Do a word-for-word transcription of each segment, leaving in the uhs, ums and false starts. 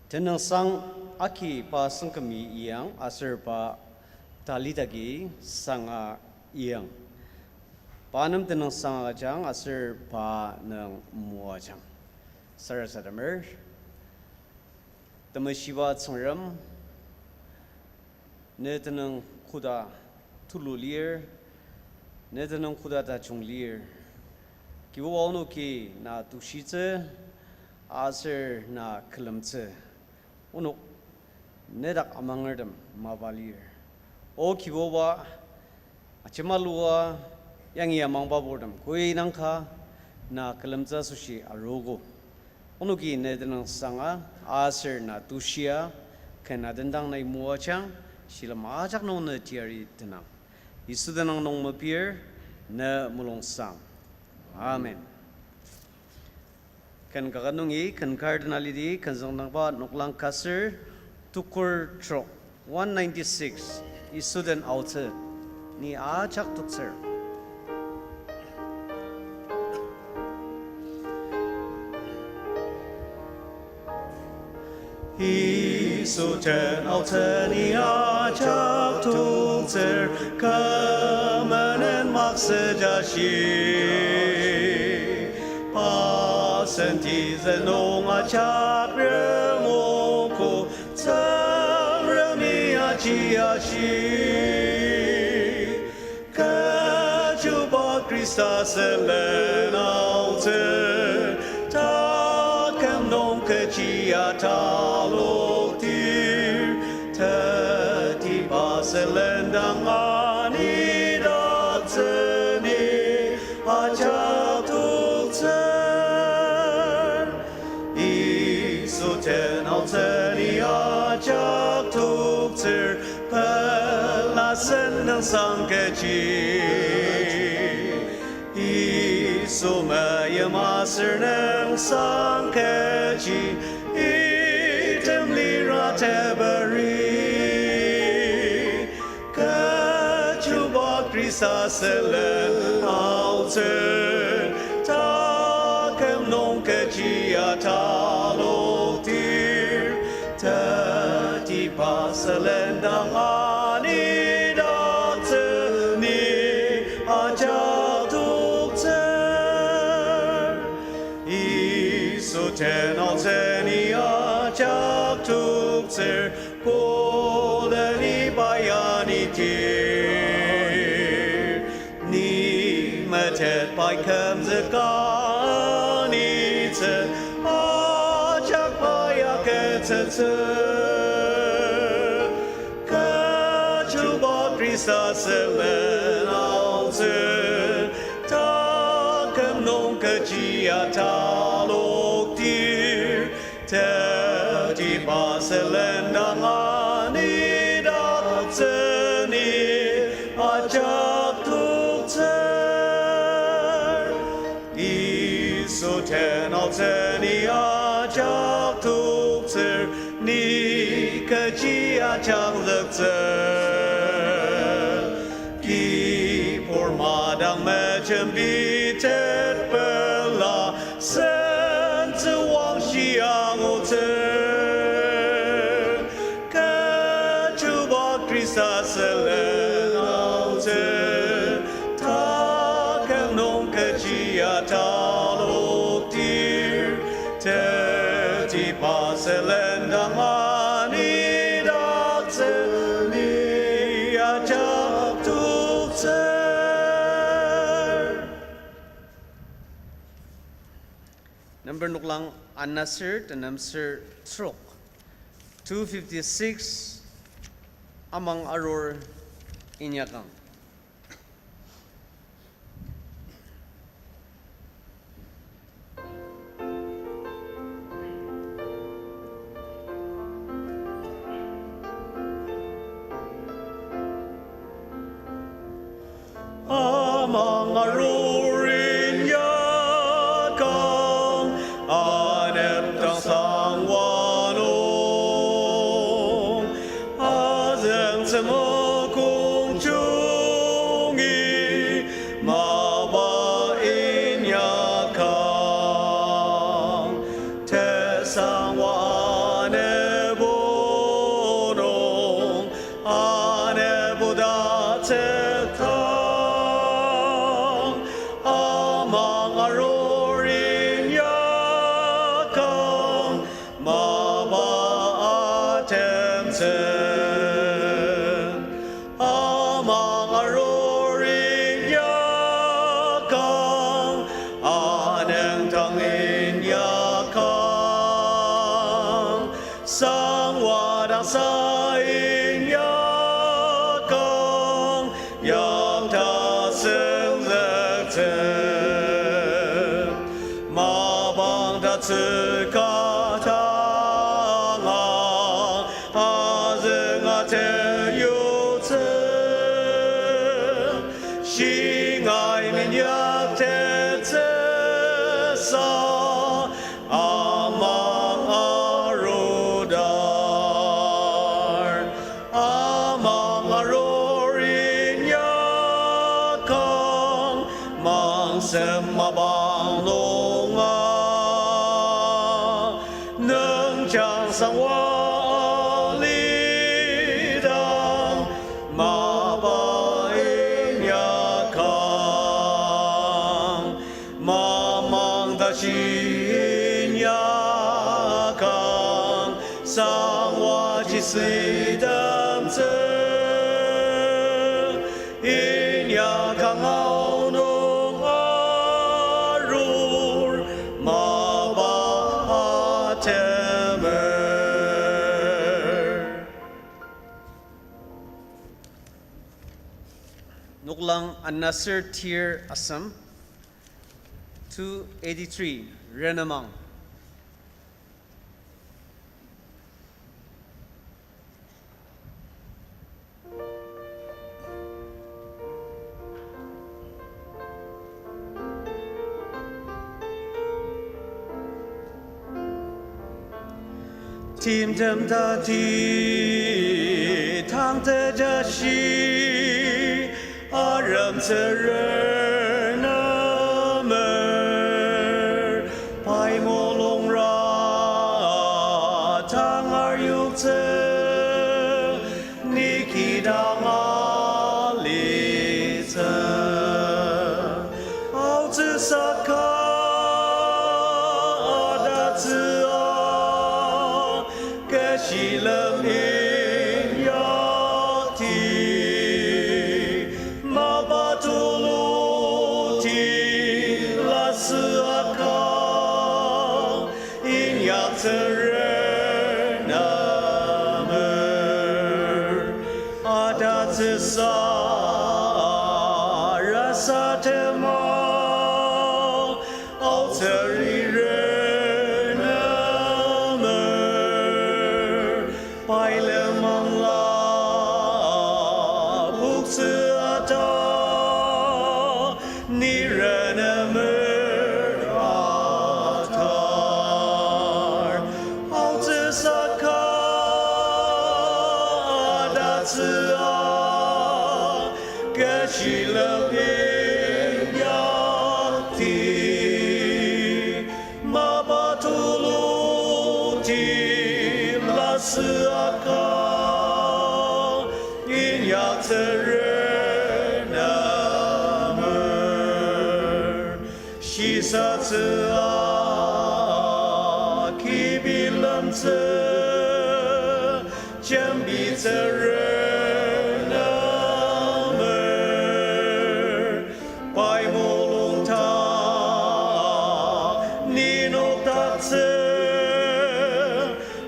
Tenüngsang agi pa sangkemi iyang aser pa talitagi sanga iyang. Pa nem tenüngsang agüjang aser pa nung moajang. Sarasademer, temeshiba Tsüngrem, ne tenüng koda tulu lir, ne tenüng koda tajung lir. Kibuba, onoki na tushitsü, aser na külemtsü. Onok nedak amangertem mapa lir. O Kibuba, ajemalua yangi amangba purtem koi nangka na külemtsü asoshi arogo. Onoki ne tenüngsanga aser na tushia, ken atendang nai moajang, shilem ajak nung ne teyari tenang. Yisu tenüng nung mepir, ne mulungsang. Amen. Ken kaket nungi ken kar dena lidi, ken züngdangba noklang ka ser tukur trok, one ninety-six, Yisu den aotsü, ni ajak toktsür. Yisu den aotsü ni ajak toktsür, kü menen maksüja shi. Pa senti zünung ajak remogo, Tsüngremi aji ashi. Kechiba Khrista sülen aotsü, taküm nung kechi ataloktir, tetiba sülen dang anidaktsü ni ajak toktsür. Yisu den aotsü ni ajak toktsür, pela sentong sangkechi. Yisu meyim aser nüngsang kechi, item lira teberi. Kechiba Khrista sülen aotsü, taküm nung kechi ataloktir, tetiba sülen dang anidaktsü ni ajak toktsür. Yisu den aotsü ni ajak toktsür, kodani pai anitir. Ni metet pai kümzüka anitsü, ajak pai agütsütsü. Kechiba Khrista sülen aotsü, taküm nung kechi ataloktir, tetiba sülen dang anidaktsü ni ajak toktsür. Yisu den aotsü ni ajak toktsür, ni kechi ajangzüktsü. Kibur madang mejembitet pela, sentsü wangshi angutsü. Kechiba Khrista sülen aotsü, taküm nung kechi ataloktir, tetiba sülen dang anidaktsü ni ajak toktsür. Number noklang ana ser tenem ser trok. Two fifty-six, amang arur inyakang. Amang arurin yakang, anepdang sangwa nung, azüng temokong jungi, mapa inyakang, tesangwa ne Sangwa dang sa inyakang, yakta senzüktsü. Mapang tatsüka tanga, azünga teyutsü. Shingai minyak tetsüsa, amang arudar. Amang arur inyakang, mangsem mapang nunga. Nungjang sangwa alidang, mapa inyakang. Mamang tashi inyakang, sangwaji süitemtsü. Inyakang aonung arur, mapa atemer. Noklang anasür tir asem, two eighty-three, renemang. Timtem tati tang tejashi arem tsürer nemer, pai mulungra tangar yoktsü, ni kidang alitsü. Aotsü saka adatsü a, kü shilem inyakti, mapa tulu ti lasü aka, inyaktsürer nemer. Adatsüsa rasa tema, aotsürirer nemer. Pai lenmangla poktsü ata, ni renemer atar. Aotsü saka adatsü a, kü shilem inyakti, mapa tulu ti lasü aka, inyaktsürer nemer. Shisatsü a kibi lemtsü, jembitsürer nemer. Pai mulung ta ni noktaktsü,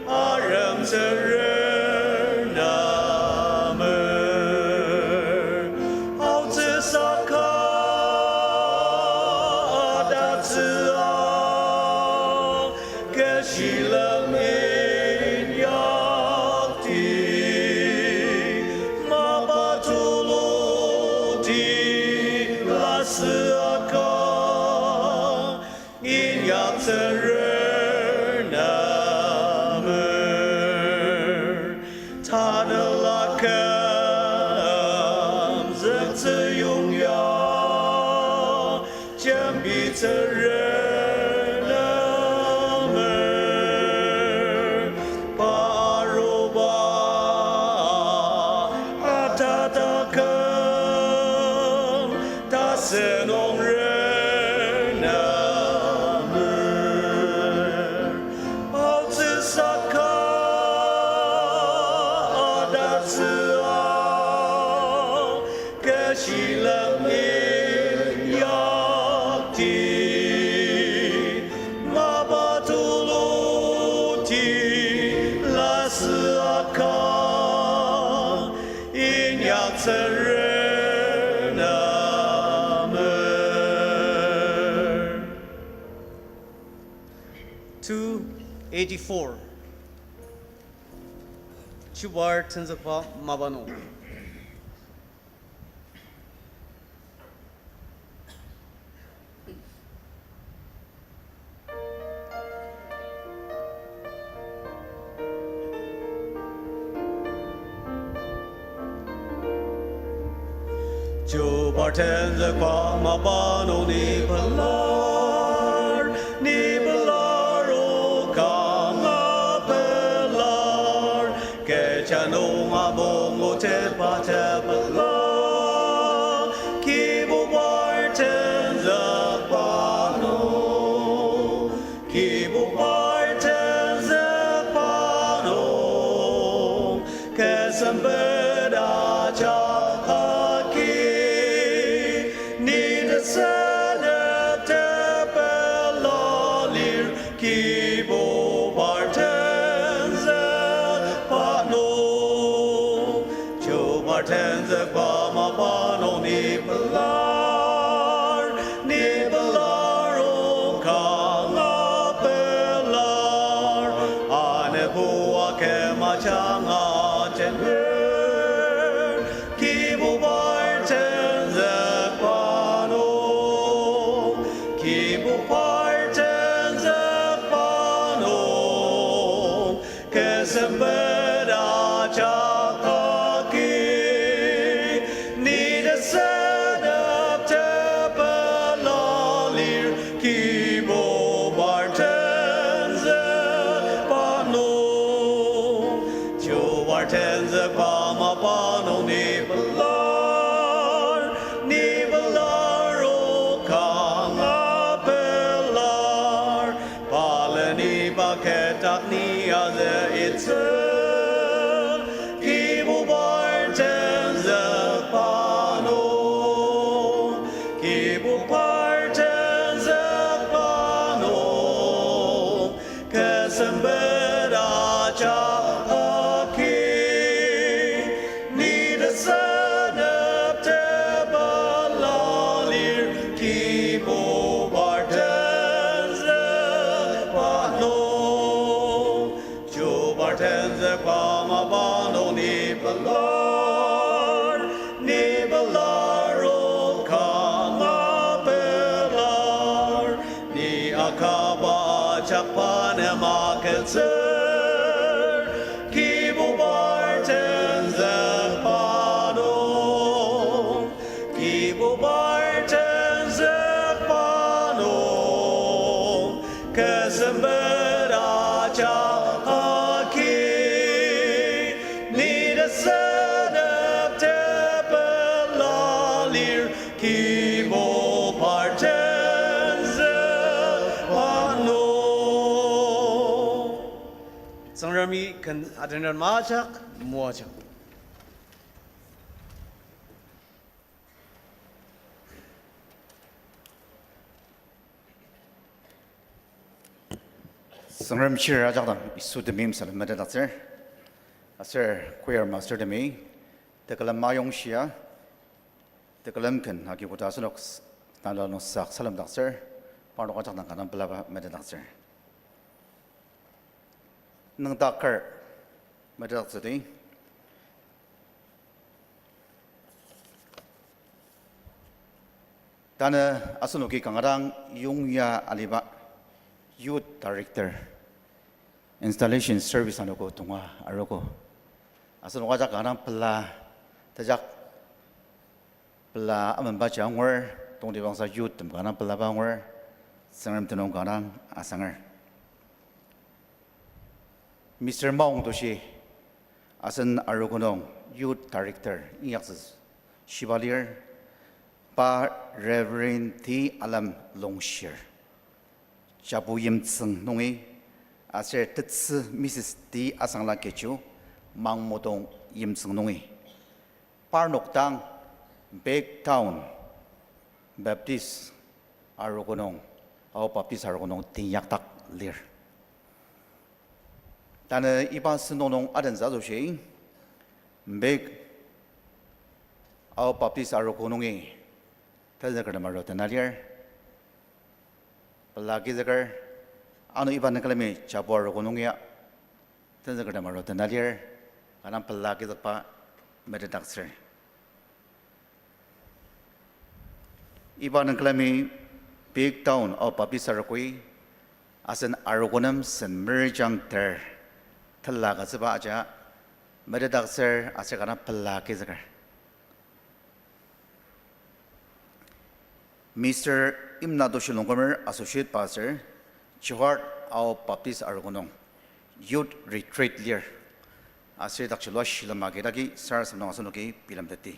arem tsürer nemer. Aotsü saka adatsü a, kü shilem inyakti, mapa tulu ti lasü aka, inyaktsürer nemer. Tanela kümzüktsü yongya, jembitsürer nemer. Eighty-four. Chubar tenzükba mapa nung. Chubar tenzükba mapa nung ni pelar, ni pelar o kanga pelar, kecha nung amongo tepate pelar, Kibubar tenzükba nung. Kibubar tenzükba nung, kesempet ajak agi, ni tesünep tepela lir, Kibubar tenzükba nung. Chubar tenzükba mapa nung ni pelar, ni pelar o kanga pelar, anepua küm ajanga tener, Kibubar tenzükba nung, Kibubar tenzükba nung. Kesempet ajak agi, ni tesünep tepela lir, Kibubar tenzükba nung. Chubar tenzükba mapa nung ni pelar, ni pelar o kanga pelar, palen iba ketak ni azü itsü, Kibubar tenzükba nung, Kibubar tenzükba nung. Kesempet ajak agi, ni tesünep tepela lir, Kibubar tenzükba nung. Chubar tenzükba mapa nung ni pelar, ni pelar o kanga pelar, ni akaba ajak pa nem agütsür, Kibubar tenzükba nung, Kibubar tenzükba nung. Kesempet ajak agi, ni tesünep tepela lir, Kibubar tenzükba nung. Tsüngremi ken atenren majak moajang. Tsüngrem shir ajak dang Yisu temeim salem metetdaktsür. Aser choir master temi tekülem ayongshia, tekülem ken agi koda asenok s-, tanela nung sak salemdaktsür, parnok ajak dang kanga pelaba metetdaktsür. Nüngdaker metetdaktsüdi. Tanü asenoki kanga dang yongya aliba Youth Director, Installation Service anogo tonga arogo. Asenok ajak kanga dang pela, tejak pela amenbaji angur, tongtibangsa youth tem kanga dang pelaba angur, Tsüngrem tenüng kanga dang asanger. Mister Maongtoshi, asen arogo nung Youth Director inyaktsü shiba lir, pa Reverend T. Alem Longshir, Japu Yimtsüng nungi, aser tetsü Missus T. Asangla Kecho, Mangmudong Yimtsüng nungi. Parnok dang Mbek Town Baptist arogo nung, Ao Baptist arogo nung teinyakdak lir. Tanü iba sentong nung adentsü asoshi, Mbek Ao Baptist arogo nungi tenzüker nem aru tena lir. Pela agizüker, Ano iba nung külemi jabu arogo nung ya tenzükertem aru tena lir, kanga pela kizükba metetdaktsür. Iba nung külemi Big Town Ao Baptist Arogoi, asen arogo nem sen merijang ter tela agütsüba aja metetdaktsür aser kanga pela kizüker. Mister Imnatoshi Longkumer, Associate Pastor, Johor Ao Baptist Arogo nung, Youth Retreat lir. Aser idakji lua shilem agidagi sarasadem nung asenoki bilemteti.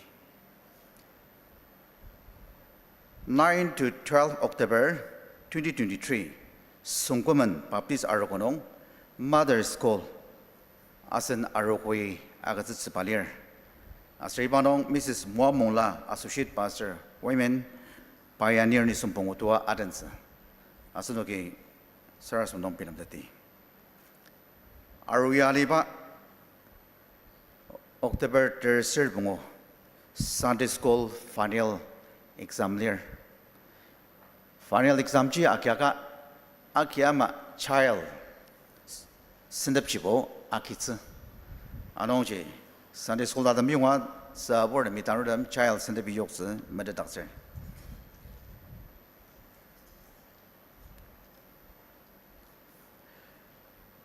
Nine to twelve October twenty twenty-three, Sungkumen Baptist Arogo nung, Mother School, asen arogoi agütsütsüba lir. Aser iba nung Missus Moa Mongla, Associate Pastor, Women, Pioneer nisung pungu tua adentsü. Asenoki sarasadem nung bilemteti. Aru ya aliba October terser pungu Sunday School final exam lir. Final exam ji agiaka, agi ama child sentepjibo agitsü. Anungji Sunday school tatem yonga, sabur temi tanurtem child sentepi yoktsü metetdaktsür.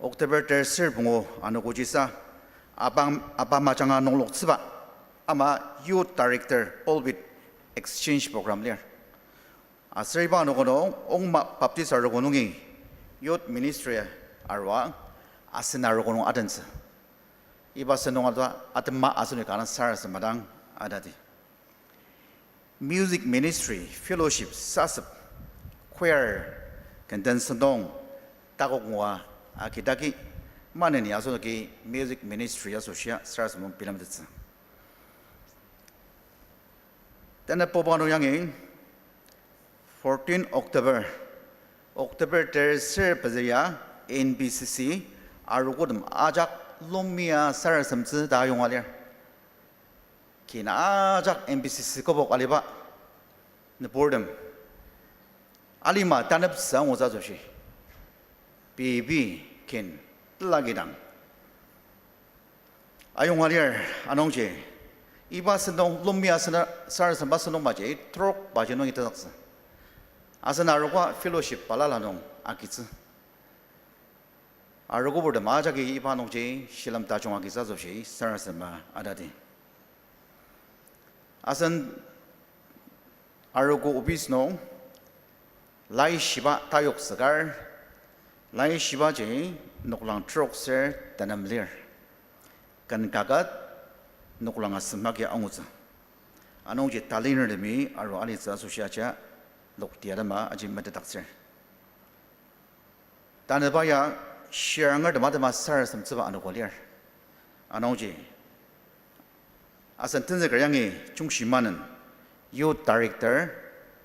October terser pungu anogojisa, abang, abang majanga nungloktsüba, ama Youth Director Pulpit Exchange Program lir. Aser iba anogo nung, Ongma Baptist Arogo nungi Youth Ministry arua asen arogo nung adentsü. Iba sentong atema asenoki kanga sarasadem dang atadi. Music Ministry, Fellowship, sasep, choir, kenden sentong, takok ngua, agidagi, maneni asenoki Music Ministry asoshia sarasadem nung bilemtettsü. Tanü poba nung yangi, fourteen October, October terser pezü ya, N B C C, arogotem ajak lomia sarasademtsü ta ayonga lir. Kin ajak N B C C kübok aliba nüburtem alima taneptsü angutsü asoshi, pei pei kin tela kidang ayonga lir. Anungji iba sentong lomia sena sarasademba sentong maji trok baji nungi tezaktsü. Asen arogo fellowship balala nung agitsü. Arogoburtem ajaki iba nungji shilem tajung agitsü asoshi sarasadema atadi. Asen arogo office nung laishiba tayoksükar, laishibaji noklang trokser tenem lir. Ken kaket noklang asem agi angutsü. Anungji talinertemi aru alitsü asoshi aja lokti atema aji metetdaktsür. Tanüba ya shirangertem atema sarasademtsüba anogo lir. Anungji asen tenzüker yangi Chungshi Manen, Youth Director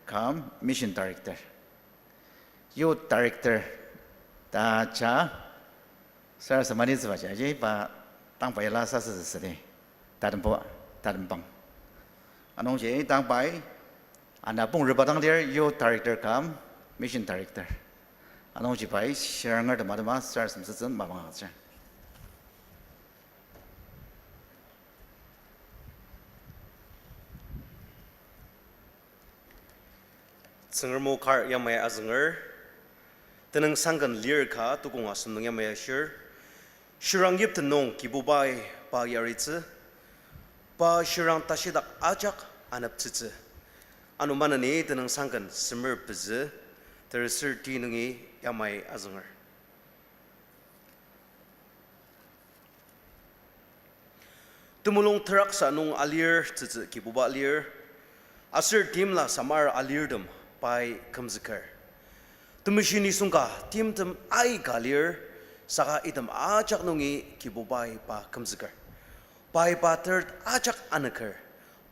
cum Mission Director. Youth Director ta ja sarasadem manitsübaji aji pa tangbai la sasü südi. Tatembo, tatembang. Anungji tangbai ana pong repa dang lir Youth Director cum Mission Director. Anungji pai shirangertem atema sarasadem sütsü mapang agütsür. Tsüngrem o kar yamai azünger, tenüng sangken lir ka tukong asem nung yamai ashir, shirang yipten nung Kibubai pa yaritsü, pa shirang tashidak ajak aneptsütsü. Ano maneni tenüng sangken semer pezü, terser ti nungi yamai azünger. Temulung teraksa nung alir tsütsü Kibuba lir, aser timla samar alirtem pai kümzüker. Temeshi nisung ka timtem aika lir, saka item ajak nungi Kibubai pa kümzüker. Pai pa tert ajak aneker,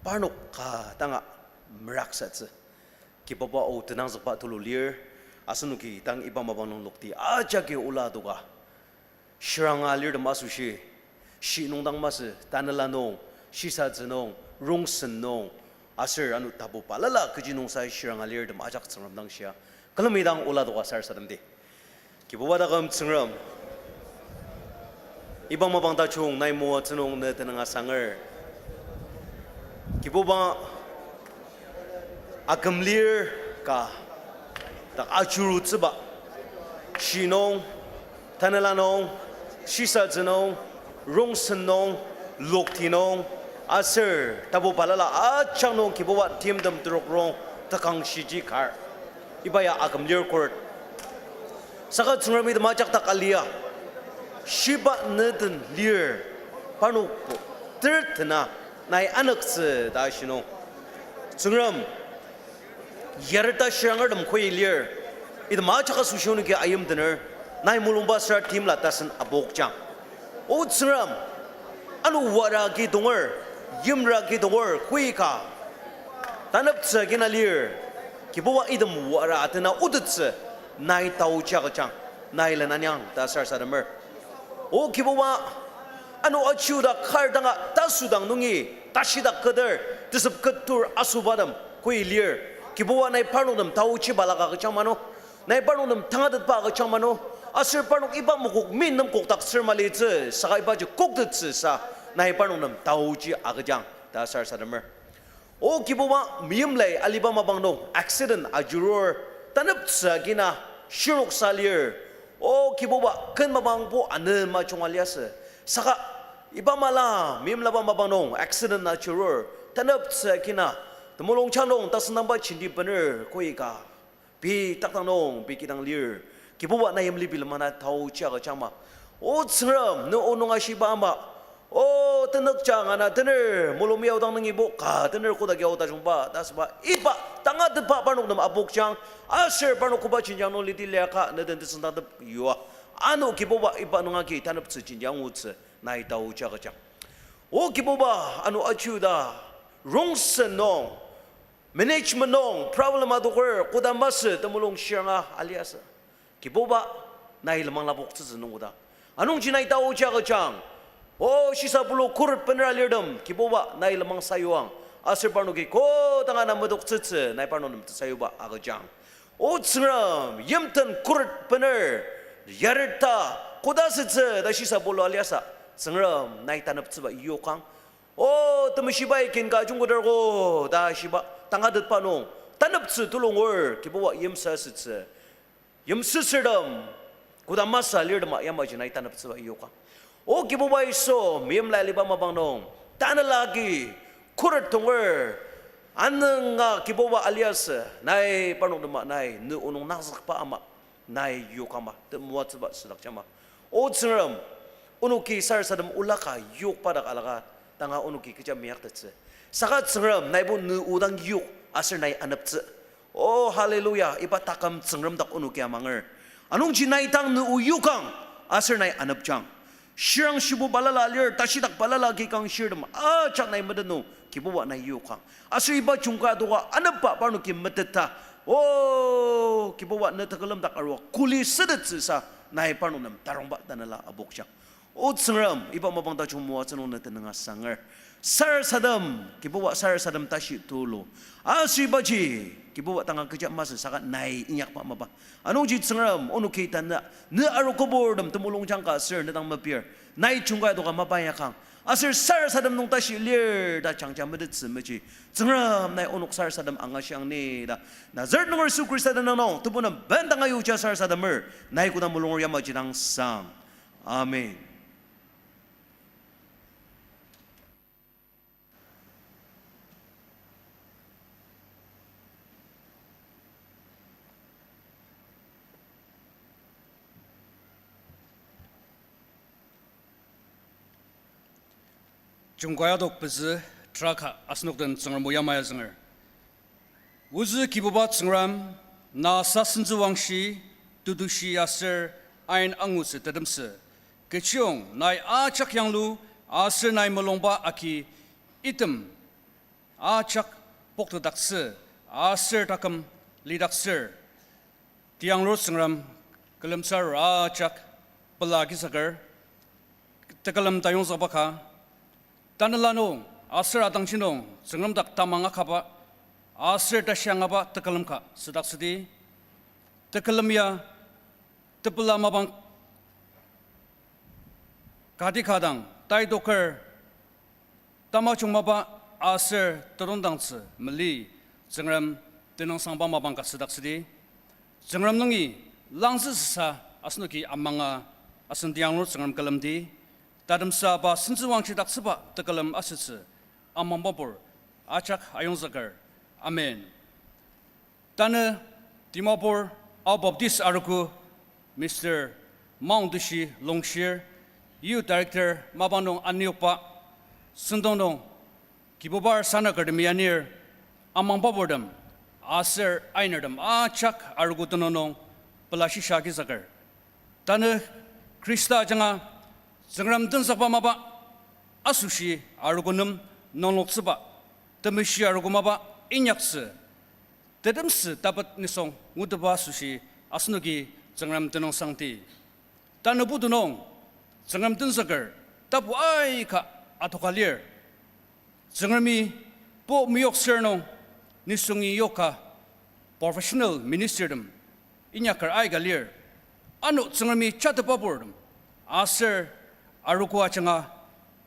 parnok ka tanga meraksatsü. Kibuba o tenangzükba tulu lir, asenoki tang iba mapang nung lokti ajaki ola adoka. Shiranga alirtem asoshi, shi nung dang masü, tanela nung, shisatsü nung, rongsen nung, aser ano tapu balala kechi nungsa shiranga alirtem ajak Tsüngrem dang shia. Külemi dang ola adoka sarasademdi. Kibuba taküm Tsüngrem, iba mapang tajung nai moatsü nung ne tenüng asanger. Kibuba, aküm lir ka dak ajurutsüba, shi nung, tanela nung, shisatsü nung, rongsen nung, lokti nung, aser tapu balala ajak nung Kibuba timtem terok rong takangshiji kar. Iba ya aküm lir khuret. Saka Tsüngrem item ajak dak alia, shiba ne den lir, parnokbo ter tena nai anüktsü ta shi nung, Tsüngrem, yareta shirangertem koi lir, item ajak asoshi onoki ayimtener, nai mulungba süra timla tasen apokjang. O Tsüngrem, ano wara agi tonger, yimra agi tonger koi ka taneptsü agi na lir, Kibuba item wara atena otettsü nai taoji agüjang, nai lenanyang ta sarasademer. O Kibuba, ano achiuda kar danga tasüdang nungi tashidak keter, tesep ketur asobatem koi lir, Kibuba nai parnok nem taoji balaka agüjang mano, nai parnok nem tangatetba agüjang mano, aser parnok iba mokok mi nem kokdaktsür malitsü, saka ibaji koktettsü sa, nai parnok nem taoji agüjang ta sarasademer. O Kibuba, meyimlai aliba mapang nung accident ajurur, taneptsü agi na shirnoksa lir. O Kibuba, ken mapangbo anema junga liasü. Saka iba mala meyimlaba mapang nung accident ajurur, taneptsü agi na temulungjang nung tasüngdangba jenti bener koi ka pei takdang nung pei kidang lir, Kibuba nai yimli bilema na taoji agüjangma. O Tsüngrem, ne o nung ashiba ama, o tenükjang ana tener mulung miaodang nungibo ka tener kodak yao tajungba ta asüba iba tangatetba parnok nem apokjang, aser parnok koba jenjang nung liti liaka ne den tesüngdangtep yua. Ano Kibuba iba nung agi taneptsü jenjang angutsü nai taoji agüjang. O Kibuba, ano achiuda rongsen nung management nung problem adoker koda masü temulung shiranga aliasü. Kibuba, nai lenmang lapoktsütsü nung koda. Anungji nai taoji agüjang. O shisa pulu khuret bener alirtem, Kibuba, nai lenmang sayuang. Aser parnoki kodanga na metoktsütsü nai parnok nem tesayuba agüjang. O Tsüngrem, yimten khuret bener yareta koda sütsü ta shisa pulu aliasa, Tsüngrem, nai taneptsüba yokang. O temeshibai kin ka jungkodergo ta shiba tangatetba nung taneptsü tulunger, Kibuba, yimsüsütsü, yimsüsürtem, koda masü alirtema yamaji nai taneptsüba yokang. O Kibuba Yisu, meyimlai aliba mapang nung tanela agi khuret tonger anünga Kibuba aliasü, nai parnok tema nai ne o nung nangzükba ama nai yokangma, temoatsüba südakjangma. O Tsüngrem, onoki sarasadem olaka yokba dak alaka, tanga onoki kecha meyaktettsü. Saka Tsüngrem, naibo ne o dang yok aser nai aneptsü. O hallelujah, iba taküm Tsüngrem dak onoki amanger. Anungji nai dang ne o yokang aser nai anepjang. Shirangshibo balala lir, tashidak balala agi kangshirtem ajak nai metet nung Kibuba nai yokang. Aser iba jungka adoka anepba parnoki meteta, o Kibuba, ne tekülem dak arua kuli sütettsüsa nai parnok nem tarongba tanela apokjang. O Tsüngrem, iba mapang tajung moatsü nung ne tenüng asanger. Sarasadem, Kibuba, sarasadem tashi tulu. Aser ibaji, Kibuba, tanga kecha masü saka nai inyakba mapa. Anungji Tsüngrem, onoki tanü, ne arogoburtem temulungjang ka aser ne dang mepir, nai jungka adoka mapa inyakang. Aser sarasadem nung tashi lir ta jangja metettsü meji, Tsüngrem, nai onok sarasadem angashiang ni ta, Nazaret nunger Yisu Khrista tenüng nung tebu nem bendanga yuja sarasademer, nai koda mulunger yamaji dang sang. Amen. Jungka adok pezü, traka asenok den Tsüngrem o yamai azünger. Ozü Kibuba Tsüngrem, na sa sentsüwangshi, tetushi aser ain angutsü tetemsü. Kechiong nai ajak yanglu aser nai mulungba agi item ajak poktetdaktsü aser taküm lidaktsür. Tiyanglur Tsüngrem, külemtsür ajak pela agisaker, tekülem tayongzükba ka, tanela nung aser atangji nung Tsüngrem dak tamang akaba aser tashi angaba tekülem ka südaktsüdi. Tekülem ya tepela mapang kati ka dang tai toker tamajung mapa aser tetongdangtsü mali Tsüngrem tenüngsangba mapang ka südaktsüdi. Tsüngrem nungi langzü süsa asenoki amanga asen tianglur Tsüngrem külemdi. Tatemsa pa sentsüwangji daktsüba tekülem asütsü amangbabur ajak ayongzüker. Amen. Tanü Dimapur Ao Baptist Arogo Mister Maongtushi Longshir, Youth Director mapa nung aniokba, sentong nung Kibubar sanakertemi anir, amangbaburtem aser ainertem ajak arogo tenüng nung pelashisha agizüker. Tanü Khrista ajanga Tsüngrem tenzükba mapa asoshi arogo nem nungloktsüba, temeshi arogo mapa inyaktsü, tetemsü tapet nisung ngutetba asoshi asenoki Tsüngrem tenüngsangdi. Tanü putu nung Tsüngrem tenzüker tapu aika adoka lir. Tsüngremi po meyokser nung nisungi yoka professional ministertem inyaker aika lir. Ano Tsüngremi jatepa purtem aser arogo ajanga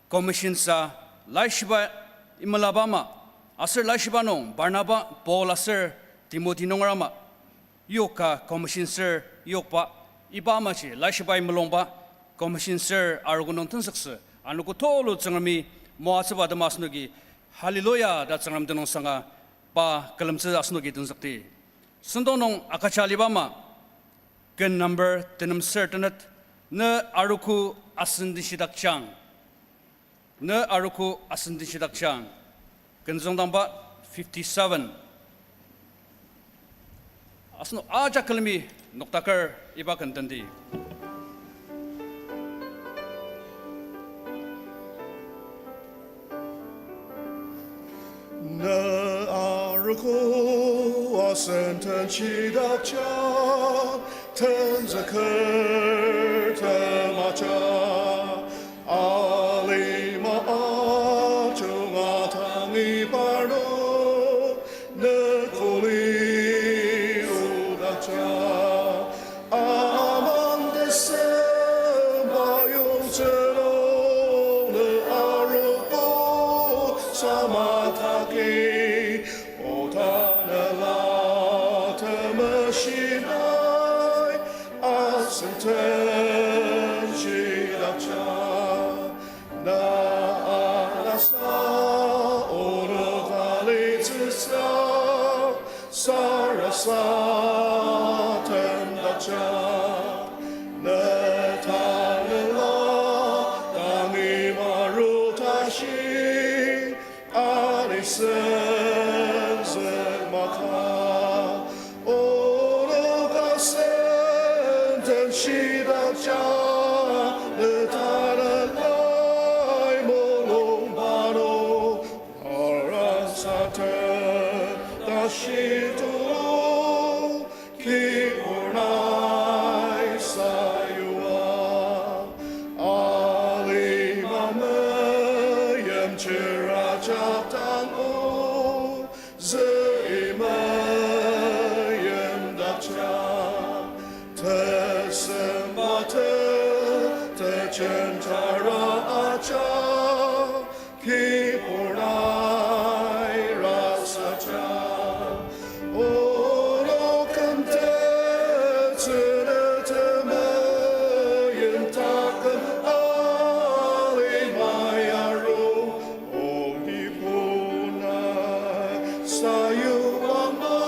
commission sa laishiba imelaba ama, aser laishiba nung Barnaba, Paul aser Timothy nunger ama yoka commission ser yokba, iba amaji laishibai mulungba commission ser arogo nung tenzüktsü anogo tulu Tsüngremi moatsüba tema asenoki hallelujah ta Tsüngrem tenüngsanga pa külemtsü asenoki tenzükdi. Sentong nung agüja aliba ama, ken number tenem ser tenet, Ne Arogo Asen Denshidakjang. Ne Arogo Asen Denshidakjang. Ken züngdangba fifty-seven. Asenok ajak külemi noktaker iba ken tendi. Ne arogo asen denshidakjang, tenzüker temaja, alima ajunga tangi parnok, ne kuli odakjang, amang tesemba yongtsü nung ne arogo samataki, oda ne la temeshi nai asen denshidakjang. Na alasa onok alitsüsa, sarasadem dakjang. Ne tanela tangi maru tashi, ani senzük maka. Onok asen denshidakjang, ne tanelai mulung parnok, arasadem tashi tulu, kibur nai sayua. Alima meimchir ajak tango, züi meimdakjang. Tesemba te, tejen tara ajak, kibur nai rasajang. Onok kümtet sünete meim taküm alimai aru, ogi punai sayuangma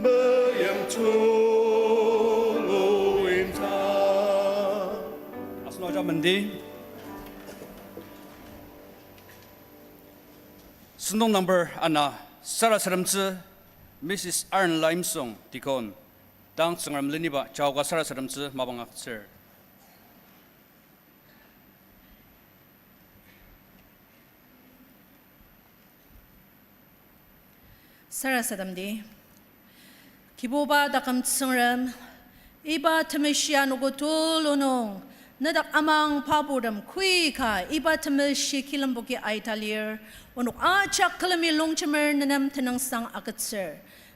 meim tulu inta. Asenok ajak mendi. Sentong number ana, sarasademtsü, Missus Aaron Limesong, deacon, dang Tsüngrem leniba jaoka sarasademtsü mapang agütsür. Sarasademdi. Kibuba taküm Tsüngrem, iba temeshi anogo tulu nung, nedak amang paburtem khuika iba temeshi kilemboki aita lir, onok ajak külemi longjemer nenem tenüngsang agütsür.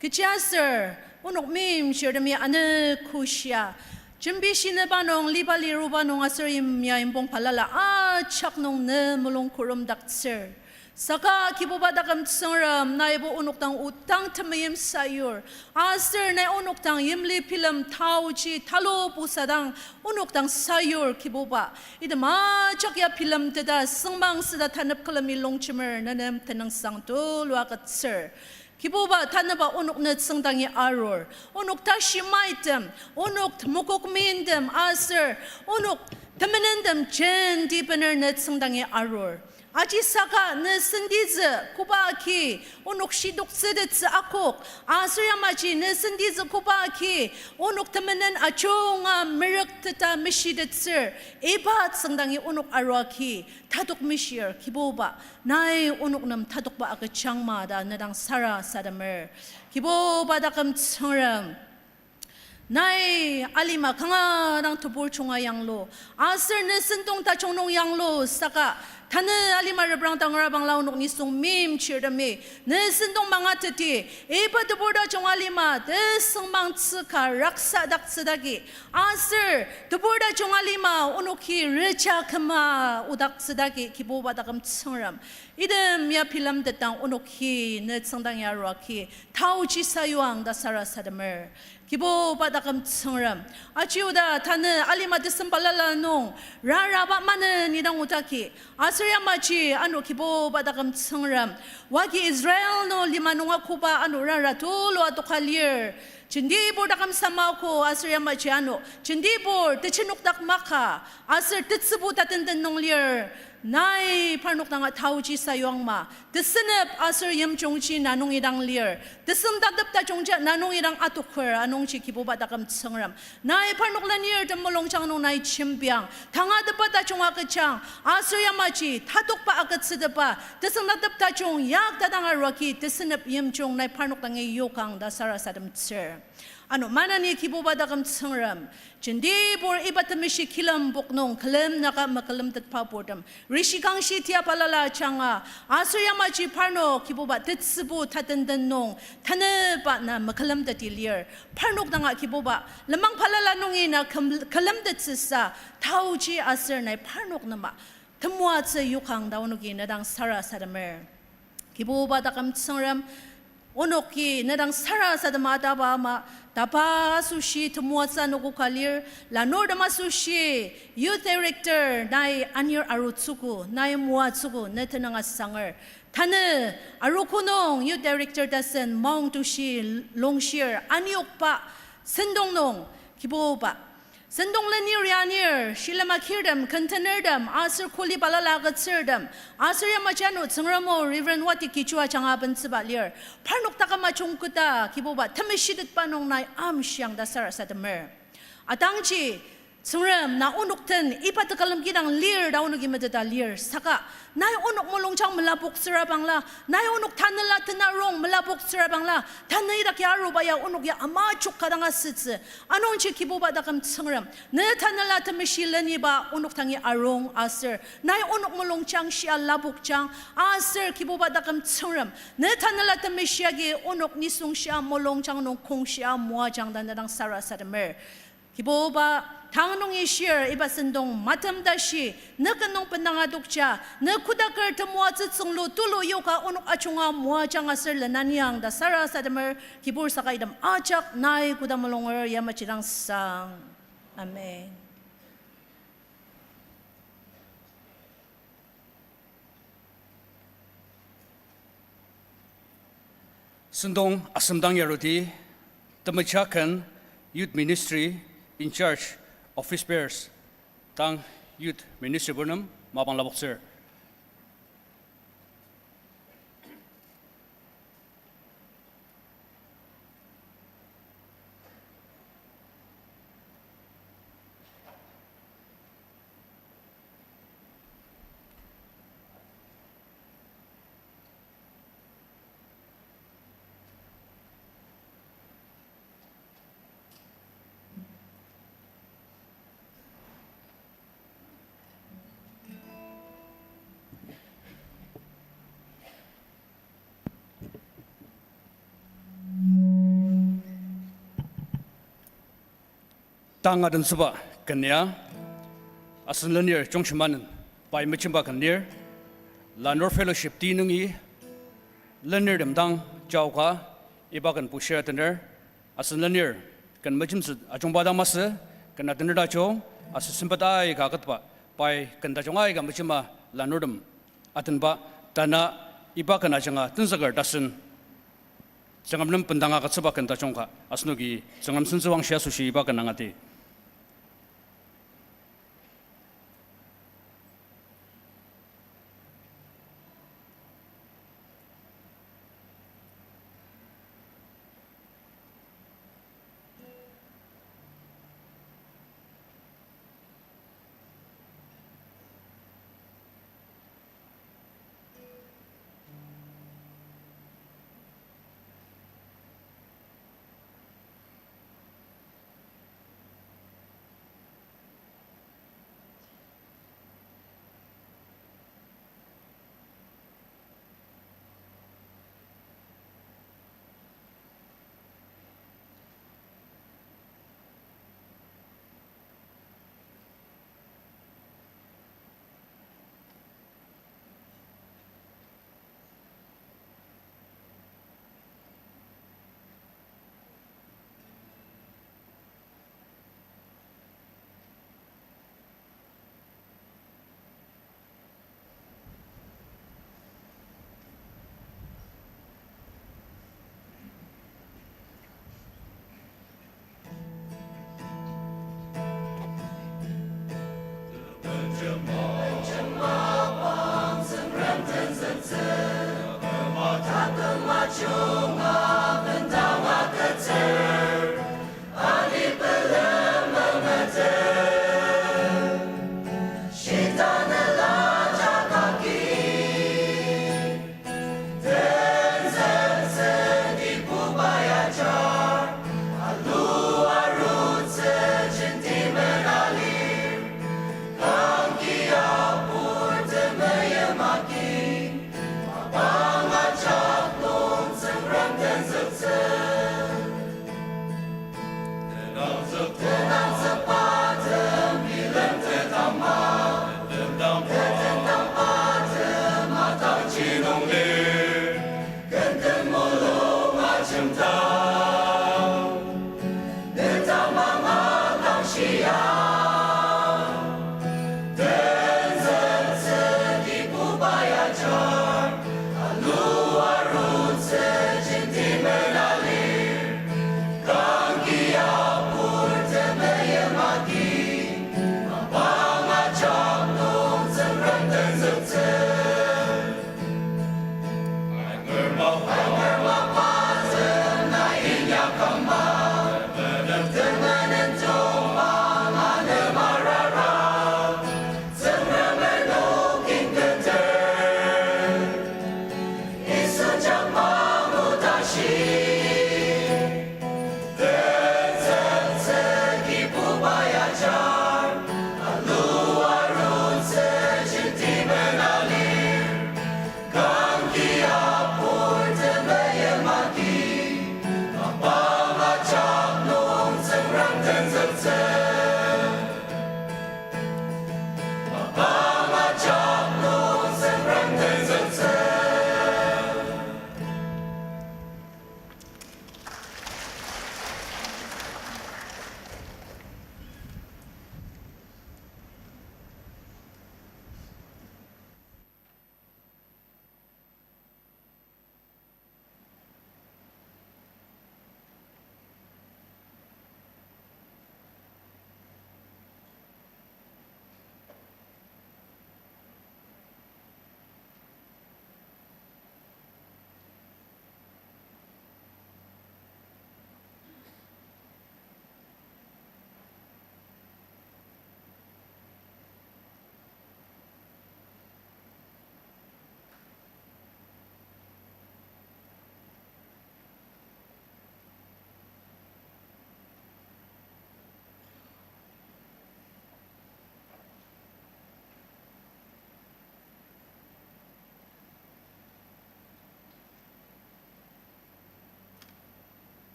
Kechiaser, Onok meimchirtemi ano kushia, jembi shinüba nung, liba liruba nung aser yimya yimyong balala ajak nung ne mulung kurumdaktsür. Saka Kibuba taküm Tsüngrem, naibo onok dang odang temeim sayur, aser nai onok dang yimli bilem taoji talupusadang onok dang sayur Kibuba. Item ajak ya bilemteta süngmang süda tanep külemi longjemer ne nem tenüngsang tulu agütsür. Kibuba, tanüba onok ne tsüngdangi arur. Onok tashi maitem, onok temokok mintem aser onok temenentem jenti bener ne tsüngdangi arur. Aji saka ne sentitsü koba agi onok shitoktsütettsü akok, aser yamaji ne sentitsü koba agi onok temenen ajunga merükteta meshitettsür, iba tsüngdangi onok arua agi tatok meshir, Kibuba, nai onok nem tatokba agüjangma ta ne dang sarasademer. Kibuba taküm Tsüngrem, nai alima kanga dang tebur junga yanglu, aser ne sentong tajung nung yanglu saka, tanü alima reprang tangra bangla onok nisung meimchirtemi ne sentong mangateti, iba tebur tajung alima tesüngmangtsü ka raksadaktsüdagi, aser tebur tajung alima onoki reja küma odaktsüdagi Kibuba taküm Tsüngrem, item ya bilemtetdang onoki ne tsüngdang ya arua agi taoji sayuang ta sarasademer. Kibuba taküm Tsüngrem, aji oda tanü alima tesem balala nung raraba maneni dang odagi, aser yamaji ano Kibuba taküm Tsüngrem, wagi Israel nung lima nunga koba ano rara tulu adoka lir. Jentibur taküm samako aser yamaji ano jentibur tejinokdak maka, aser tetsübu tatenden nung lir. Nai parnok danga taoji sayuangma, tesünep aser yimjungji na nungi dang lir. Tesüngdatep tajungja na nungi dang atoker anungji Kibuba taküm Tsüngrem, nai parnok lenirtem mulungjang nung nai jembiang. Tangatetba tajung agüjang, aser yamaji tatokba agütsütepa, tesüngdatep tajung yakta dang arua agi tesünep yimjung nai parnok dangi yokang ta sarasademtsür. Ano maneni Kibuba taküm Tsüngrem, jentibur iba temeshi kilembok nung külemnüka mekülemtetba purtem, rishi kangshi tia balala ajanga, aser yamaji parnok Kibuba tetsübu tatenden nung tanüba na mekülemteti lir. Parnok danga Kibuba lenmang balala nungi na küm-, külemtettsüsa taoji aser nai parnok nema temoatsü yokang ta onoki ne dang sarasademer. Kibuba taküm Tsüngrem, onoki ne dang sarasadema ataba ama, tapa asoshi temoatsü anogo ka lir, lanurtem asoshi, youth director nai anir arutsüogo, nai moatsüogo ne tenüng asanger. Tanü arogo nung youth director tasen maongtoshi longshir aniokba sentong nung, Kibuba, sentong lenir ya anir, shilem akirtem, kentenertem, aser kuli balala agütsürtem, aser yamaji ano Tsüngrem o Reverend Wati Kichua ajanga bentsüba lir. Parnok taküm ajungketa Kibuba temeshitetba nung nai amshiang ta sarasademer. Atangji, Tsüngrem, na onok den iba tekülem kidang lir ta onoki meteta lir saka, nai onok mulungjang melapoktsüra bangla, nai onok tanela tenarong melapoktsüra bangla, tanü idaki aruba ya onok ya ama jok ka dang asütsü. Anungji Kibuba taküm Tsüngrem, ne Tanela Temeshi leniba onok dangi arung aser nai onok mulungjang shia lapokjang, aser Kibuba taküm Tsüngrem, ne Tanela Temeshi agi onok nisung shia mulungjang nung kongshia moajang ta ne dang sarasademer. Kibuba, tang nungi shir iba sentong matem tashi, ne ken nung bendanga tokja, ne kodaker temoatsü tsünglu tulu yoka onok ajunga moajang aser lenaniang ta sarasademer, kibur saka item ajak nai koda mulunger yamaji dang sang. Amen. Sentong asemdang yarudi, temecha ken Youth Ministry in charge, office bearers, tang Youth Ministry bur nem mapang lapoktsür. Tang adentsüba ken ya, asen lenir Chongshemanen pai mejemba ken lir, lanur fellowship ti nungi lenirtem dang jaoka iba ken bushir atener, asen lenir ken mejemtsü ajungba dang masü, ken atener tajung, aser sempet aika aketba, pai ken tajung aika mejema lanurtem atenba, tanü iba ken ajanga tenzüker tasen Tsüngrem nem bendang agütsüba ken tajung ka asenoki Tsüngrem sentsüwangshi asoshi iba ken angati.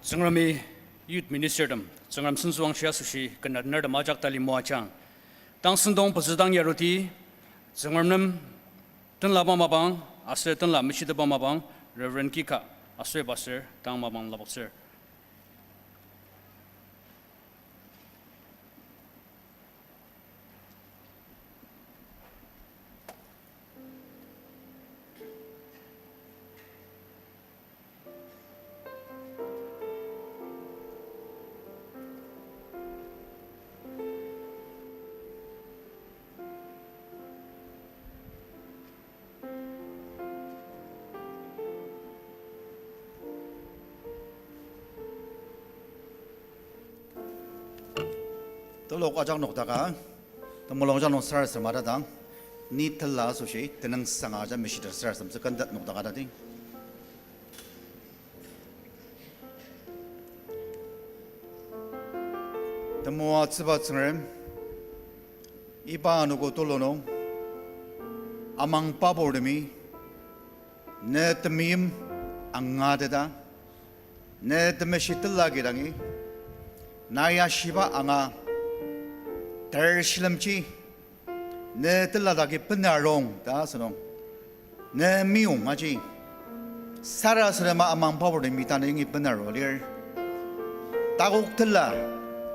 Tsüngremi Youth Ministertem Tsüngrem sentsüwangshi asoshi ken atenertem ajak tali moajang. Tang sentong pezü dang yaruti, Tsüngrem nem tenlaba mapang, aser tenla meshiteba mapang, Reverend Kika, Associate Pastor, tang mapang lapoktsür. Telok ajak nokdaka, temulung ajak nung sarasadem atadang, ni tela asoshi tenüngsanga ajak meshiter sarasademtsü kanga nokdaka tati. Temoatsüba Tsüngrem, iba anogo tulu nung, amang paburtemi, ne temeim angateta, ne temeshi tela agi dangi, nai ashiba anga, ter shilemji, ne tela dagi benarong ta asünung, ne meyong aji, sarasadema amang paburtemi tanü yangi benaro lir. Takok tela,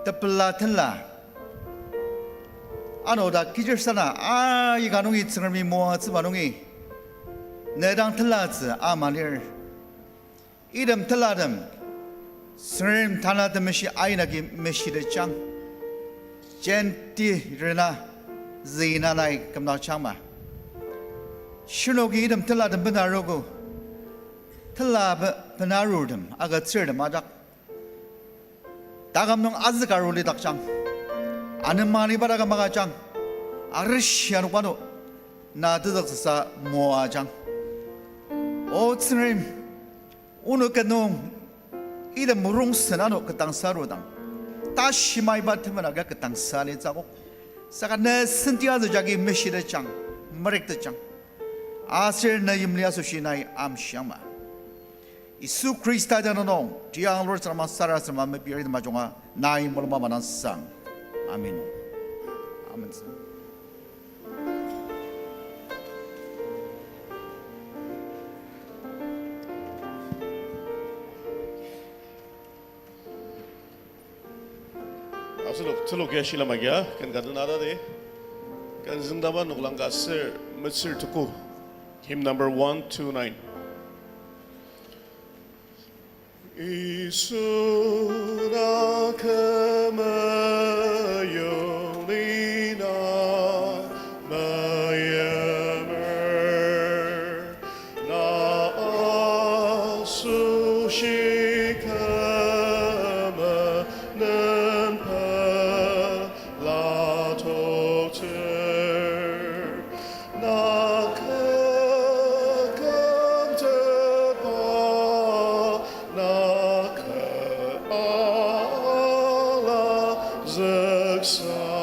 tepela tela, ano ta kichir sana aika nungi Tsüngremi moatsüba nungi, ne dang telatsü ama lir. Item telatem, Tsüngrem Tanela Temeshi ain agi meshitetjang. Jenti rena, zina nai kümdakjangma. Shinoki item telatem benarogo, tela be-, benarurtem agütsürtem ajak taküm nung azükarulidakjang. Anema aliba taküm agüjang. Arishi anokba ano, na tezüktsüsa moajang. O Tsüngrem, onok nung, item rongsen ano ketdangsa arudang, tashi maiba temena ka ketdangsa alitsü akok. Saka ne senti azü jagi meshitetjang, merektetjang. Aser ne yimli asoshi nai amshiangma. Yisu Khrista tenüng nung, tiang Lord Tsüngrem sarasadema mepiri temajunga, nai mulungba manang sang. Amen. Amen. Asenok telok ya shilem agia, ken ka den atadi. Ken züngdaba noklang ka ser, metsür tuku. Hymn number one two nine. Yisu na kü meyong, lina meyimer, na asoshi kü menen pelatoktsür. Na kü kümteba, na kü ala züksa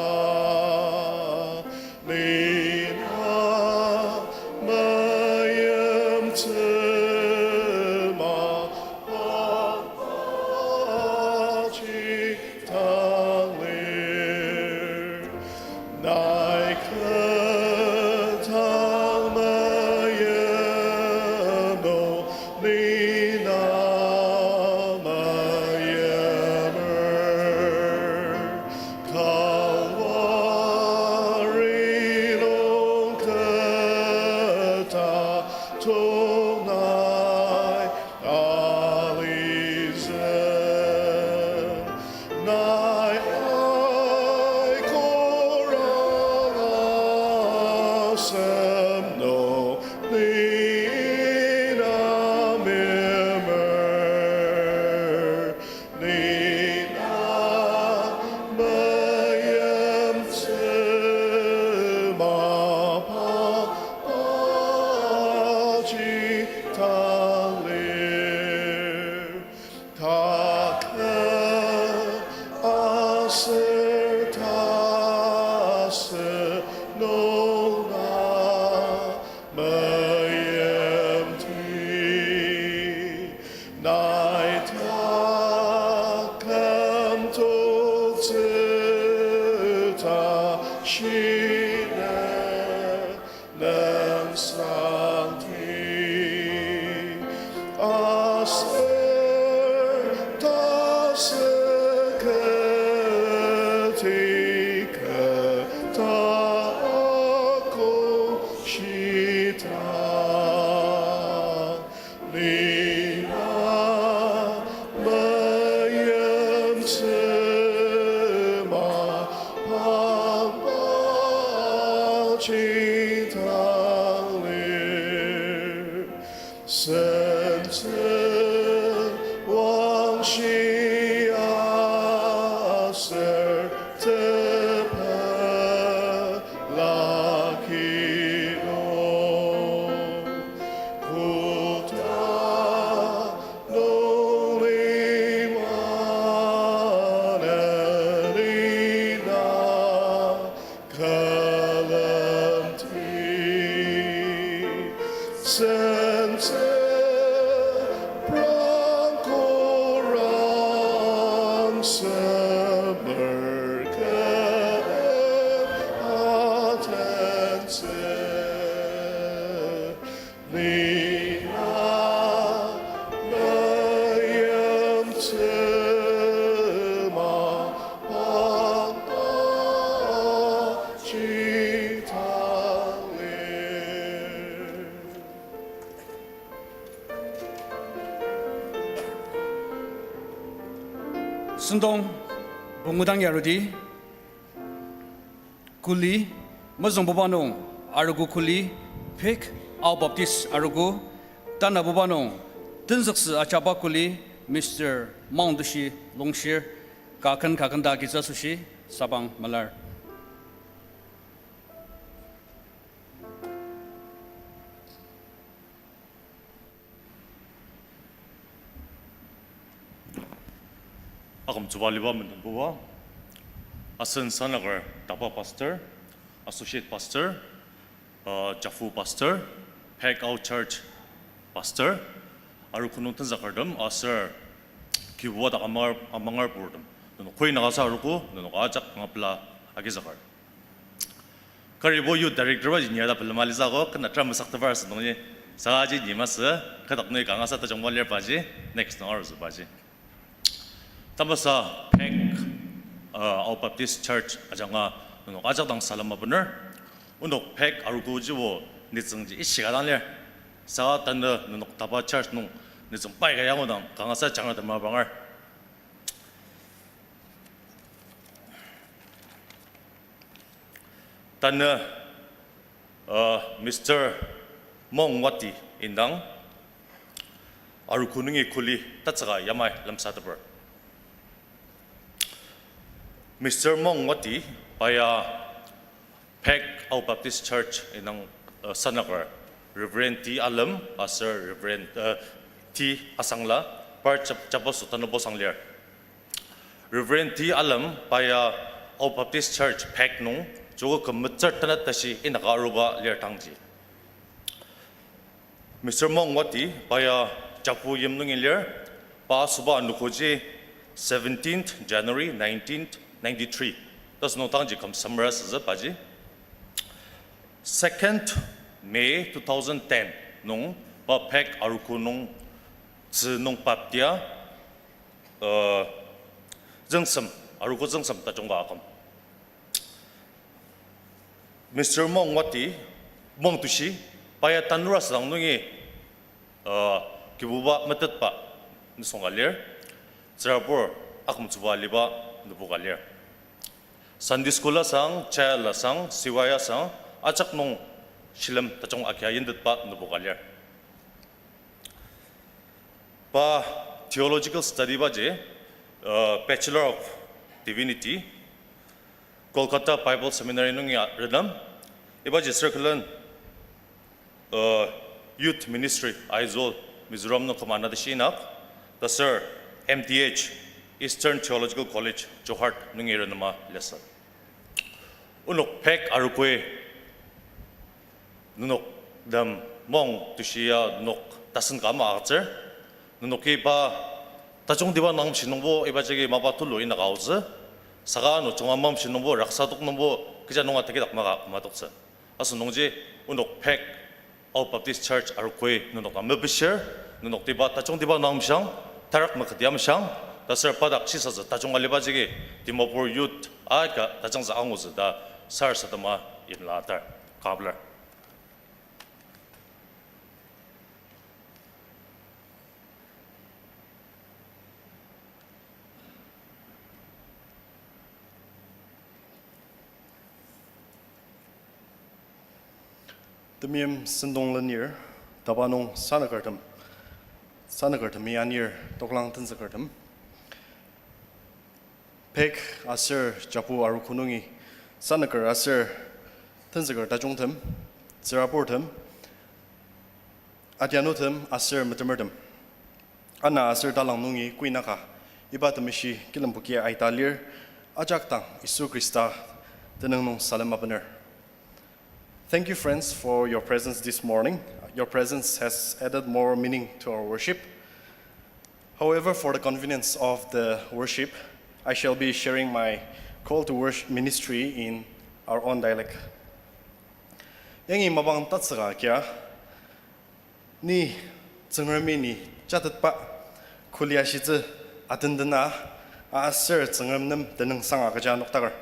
Lina meyimtsü mapangba jidang lir, sentsü wangshi aser tepela kidong. Koda nung liwaneni na külemdi. Sentsü prang kurang semer kü atentsü. Lina meyimtsü mapangba jidang lir. Sentong pungu dang yarudi. Kuli, mezüngbuba nung, arogo kuli, Phek Ao Baptist arogo, tanabuba nung, tenzüktsü ajaba kuli, Mister Maungtushi Longshir, kaken kaken ta agitsü asoshi, sabang malar. Akümtsüba aliba mendembuba, asen sanaker taba pastor, associate pastor, uh, Jafu pastor, Phek Ao Church pastor, arogo nung tenzükertem aser Kibuba dak amangar, amangar purtem. Nenok koi naka sa arogo, nenok ajak ngapla agizüker. Karibo youth director baji ni ada pelema lisa ko, kena tram saktebar asü nungji, saji ni masü, kadak nui kanga sa tajungba lir baji, next nung arutsü baji. Tamasa Phek, uh, Ao Baptist Church ajanga nenok ajak dang salem abener. Onok Phek arogo jibo nitsüngji ishika dang lir. Saka tanü nenok taba church nung nitsüng pai ka yangu dang kanga sa jangra tema banger. Tanü, uh, Mister Mongwati indang, arogo nungi kuli tatsüka yamai lemsateper. Mister Mongwati, pa ya Phek Ao Baptist Church indang, uh, sanaker, Reverend T Alem, aser Reverend, uh, T Asangla, par chap-, chabaso tanübo sang lir. Reverend T Alem pa ya Ao Baptist Church Phek nung joko küm metsür tenet tashi inaka aruba lir tangji. Mister Mongwati pa ya Japu yim nungi lir, pa asüba anogoji seventeenth January nineteen ninety-three. Tasünung tangji küm samara süzü paji. Second May two thousand ten nung pa Phek arogo nung tzü nung baptia, uh, züngsem, arogo züngsem tajung ka aküm. Mister Mongwati, Mongtushi, pa ya tanur asüdang nungi, uh, Kibuba metetba nisung ka lir, tsürabur akümtsüba aliba nübu ka lir. Sunday school asang, child asang, C Y asang, ajak nung shilem tajung agia yimtetba nübu ka lir. Pa theological study baji, uh, Bachelor of Divinity, Kolkata Bible Seminary nungi a-, renem. Ibaji circle-en, uh, Youth Ministry, Aizawl, Mizoram nung koma na tashi inak, taser M T H, Eastern Theological College, Jorhat nungi renema lesson. Onok Phek arogoi, nenok dem Mongtushi ya nok tasen ka ama agütsür. Nenoki iba tajungtiba nangshi nungbo iba jagi mapa tulu inaka aotsü. Saka ano junga mamshi nungbo raksatok nungbo kecha nunga tekidak maka matoktsü. Asünungji onok Phek Ao Baptist Church arogoi nenok dang mepishir, nenok tiba tajungtiba nangmshang, tarak meketi amshang, taser padak shisatsü tajung aliba jagi Dimapur Youth aika tajangtsü angutsü ta sarasadema yimla atar. Kablar. Temeim sentong lenir, taba nung sanükertem, sanükertemi anir toklang tenzükertem. Pek aser Japu arogo nungi sanüker aser tenzüker tajungtem, tsüraburtem, adianutem aser metemertem. Ana aser talang nungi kuinaka, iba temeshi kilembuki aita lir, ajak dang Yisu Khrista tenüng nung salem abener. Thank you, friends, for your presence this morning. Your presence has added more meaning to our worship. However, for the convenience of the worship, I shall be sharing my call to worship ministry in our own dialect. Yangi mapang tatsüka kia, ni Tsüngremi ni jatetba kuli ashitsü atendena aser Tsüngrem nem tenüngsang agüja noktaker.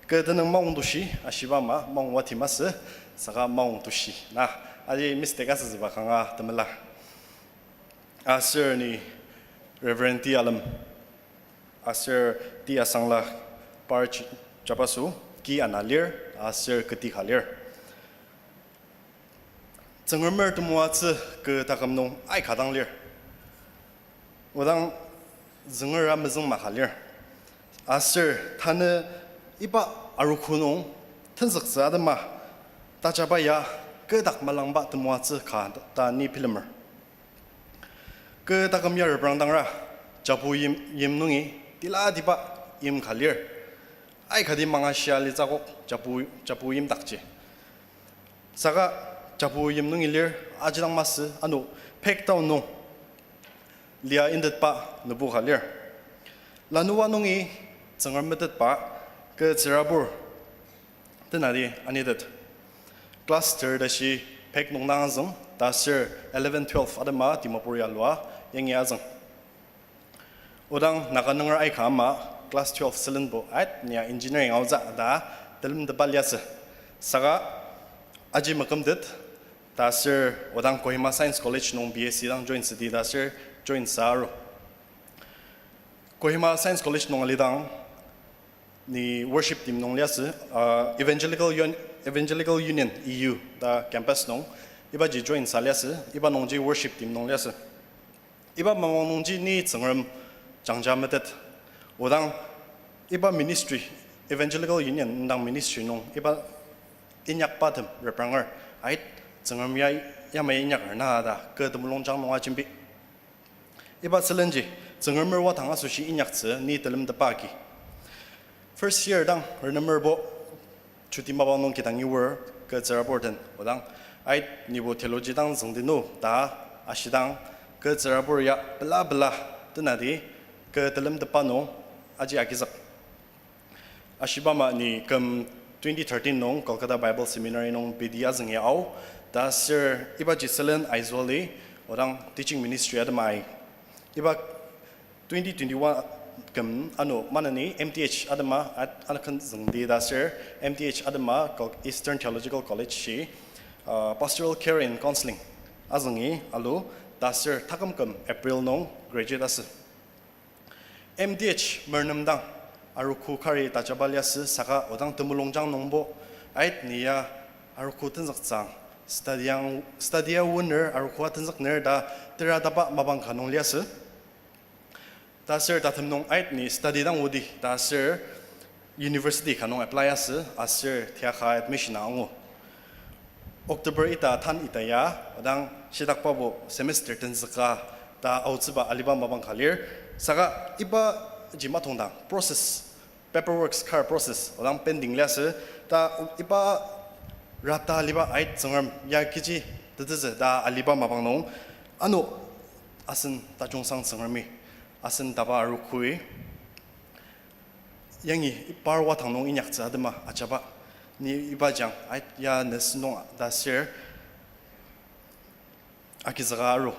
Kü tenüng maongtoshi ashiba ama maong wati masü, saka maongtoshi na, aji mistake asütsüba kanga temela. Aser ni Reverend T. Alem, aser T. Asangla, par ch-, jabaso, ki ana lir, aser keti ka lir. Tsüngremer temoatsü kü taküm nung aika dang lir. Odang züngera mezüngma ka lir. Aser tanü iba arogo nung tenzüktsü atema tajaba ya kü dak malangba temoatsü ka ta ni bilemer. Kü taküm ya reprangdangra, Japu yim, yim nungi tilatiba yim ka lir. Aikati mangashia litsü akok Japu, Japu yimdakji. Saka Japu yim nungi lir, aji dang masü, ano Phek town nung lia indetba nübu ka lir. Lanua nungi Tsüngrem metetba kü tsürabur tenati anitet. Class third ashi Phek nung dang azüng, ta aser eleven, twelve atema Dimapur ya lua yangi azüng. Odang Naga nunger aika ama class twelve sülenbo at nia engineering aotsü ta telemtetba liasü. Saka aji makümtet, ta aser odang Kohima Science College nung B S C dang join südi ta aser join sa aru. Kohima Science College nung alidang ni worship team nung liasü, uh, Evangelical Un-, Evangelical Union, E U, ta campus nung, ibaji join sa liasü, iba nungji worship team nung liasü. Iba mapang nungji ni Tsüngrem jangja metet. Odang iba ministry, Evangelical Union indang ministry nung, iba inyakbatem repranger, ait Tsüngrem ya, yamai inyaker na ta, kü temulungjang nung ajembi. Iba sülenji, Tsüngremer wadang asoshi inyaktsü ni telemtetba agi. First year dang renemerbo chuti mapang nung kidangi wor kü tsürabur den, odang, ait nibo theology dang züngdi nü ta ashidang, kü tsürabur ya pela pela tenati kü telemtetba nung aji agizük. Ashiba ama ni küm twenty thirteen nung Kolkata Bible Seminary nung B D azüngi ao, ta aser ibaji sülen Aizawl-i, odang teaching ministry atemai. Iba twenty twenty-one küm ano maneni M T H atema at-, anaken züngdi ta aser M T H atema Kol-, Eastern Theological College-i, uh, Pastoral Care and Counseling azüngi alu, ta aser taküm küm April nung graduate asü. M T H mernemdang arogo kari tajaba liasü saka odang temulungjang nungbo, ait ni ya arogo tenzüktsüang, study-ang, study-a winer arogo tenzükner ta terataba mapang ka nung liasü. Ta aser tatem nung ait ni study dang odi, ta aser university ka nung apply asü, aser tiaka admission angu. October ita tan ita ya, odang shidakbabo semester tenzüka ta aotsüba aliba mapang ka lir. Saka ibaji matongdang process, paperworks kar process, odang pending liasü, ta iba rata aliba ait Tsüngrem ya kechi tetezü ta aliba mapang nung, ano asen tajungsang Tsüngremi, asen taba arogoi, yangi par wadang nung inyaktsü atema ajaba. Ni iba jang, ait ya ne sentong ta aser agizüka aru.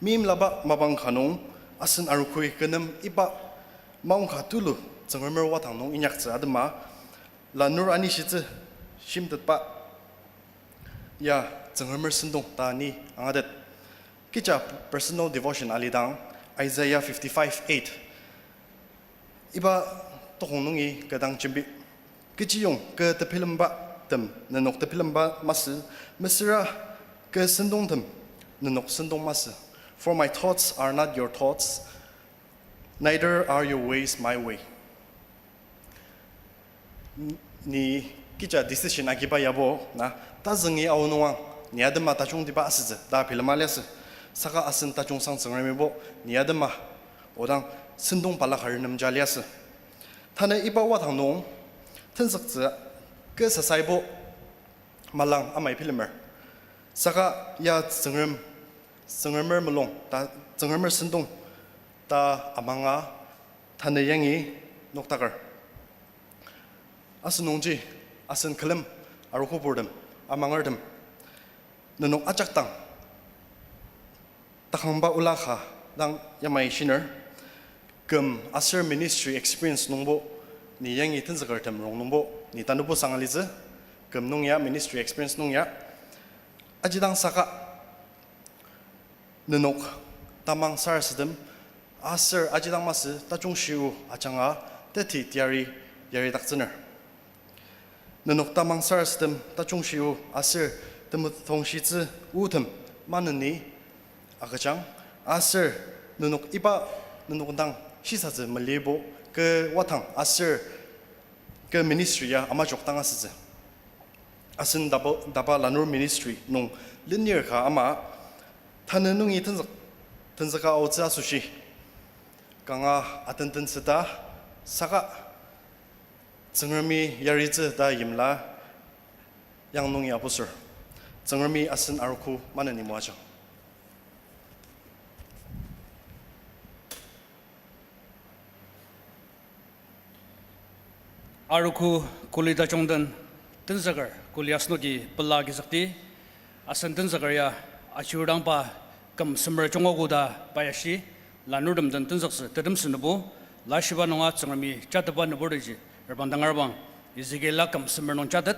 Meimlaba mapang ka nung asen arogoi kü nem iba maongka tulu Tsüngremer wadang nung inyaktsü atema, lanur anishitsü shimtetba ya Tsüngremer sentong ta ni angatet. Kecha personal devotion alidang Isaiah fifty-five eight. Iba tokong nungi kü dang jembi. Kechiyong kü tebilemba tem nenok tebilemba masü, mesüra kü sentongtem nenok sentong masü. For my thoughts are not your thoughts, neither are your ways my way. N-, ni kecha decision agiba yabo, na, tazüngi aonungang, ni atema tajungtiba asütsü, ta bilema liasü. Saka asen tajung sang Tsüngremibo, ni atema, odang sentong balaka renemja liasü. Tanü iba wadang nung, tenzüktsü kü sasaibo malang amai bilemer. Saka ya Tsüngrem, Tsüngremer mulung, ta Tsüngremer sentong, ta amanga tanü yangi noktaker. Asenungji, asen külem, arogo purtem, amangertem, nenok ajak dang takangba ola ka dang yamai shiner, küm aser ministry experience nungbo, ni yangi tenzükertem rongnungbo, ni tanübo sang alitsü, küm nung ya, ministry experience nung ya, aji dang saka, nenok tamang sarasadem, aser aji dang masü tajungshi o ajanga teti teyari yaridaktsüner. Nenok tamang sarasadem tajungshi o aser temetoshitsü otem maneni agüjang, aser nenok iba nenok dang shisatsü melibo kü wadang aser kü ministry ya amajok dang asütsü. Asen daba, daba lanur ministry nung lenir ka ama, tanü nungi tenzük, tenzüka aotsü asoshi, kanga atentensüta, saka Tsüngremi yaritsü ta yimla yang nungi apuser. Tsüngremi asen arogo maneni moajang. Arogo kuli tajung den tenzüker kuli asenoki pela agizükdi, asen tenzüker ya achirdangba küm semer jungogo ta pa yashi, lanurtem den tenzüktsü tetemsü nübo, laishiba nunga Tsüngremi jatepa nüburteji, reprangdang arabang, Ezekiela küm semer nung jatet,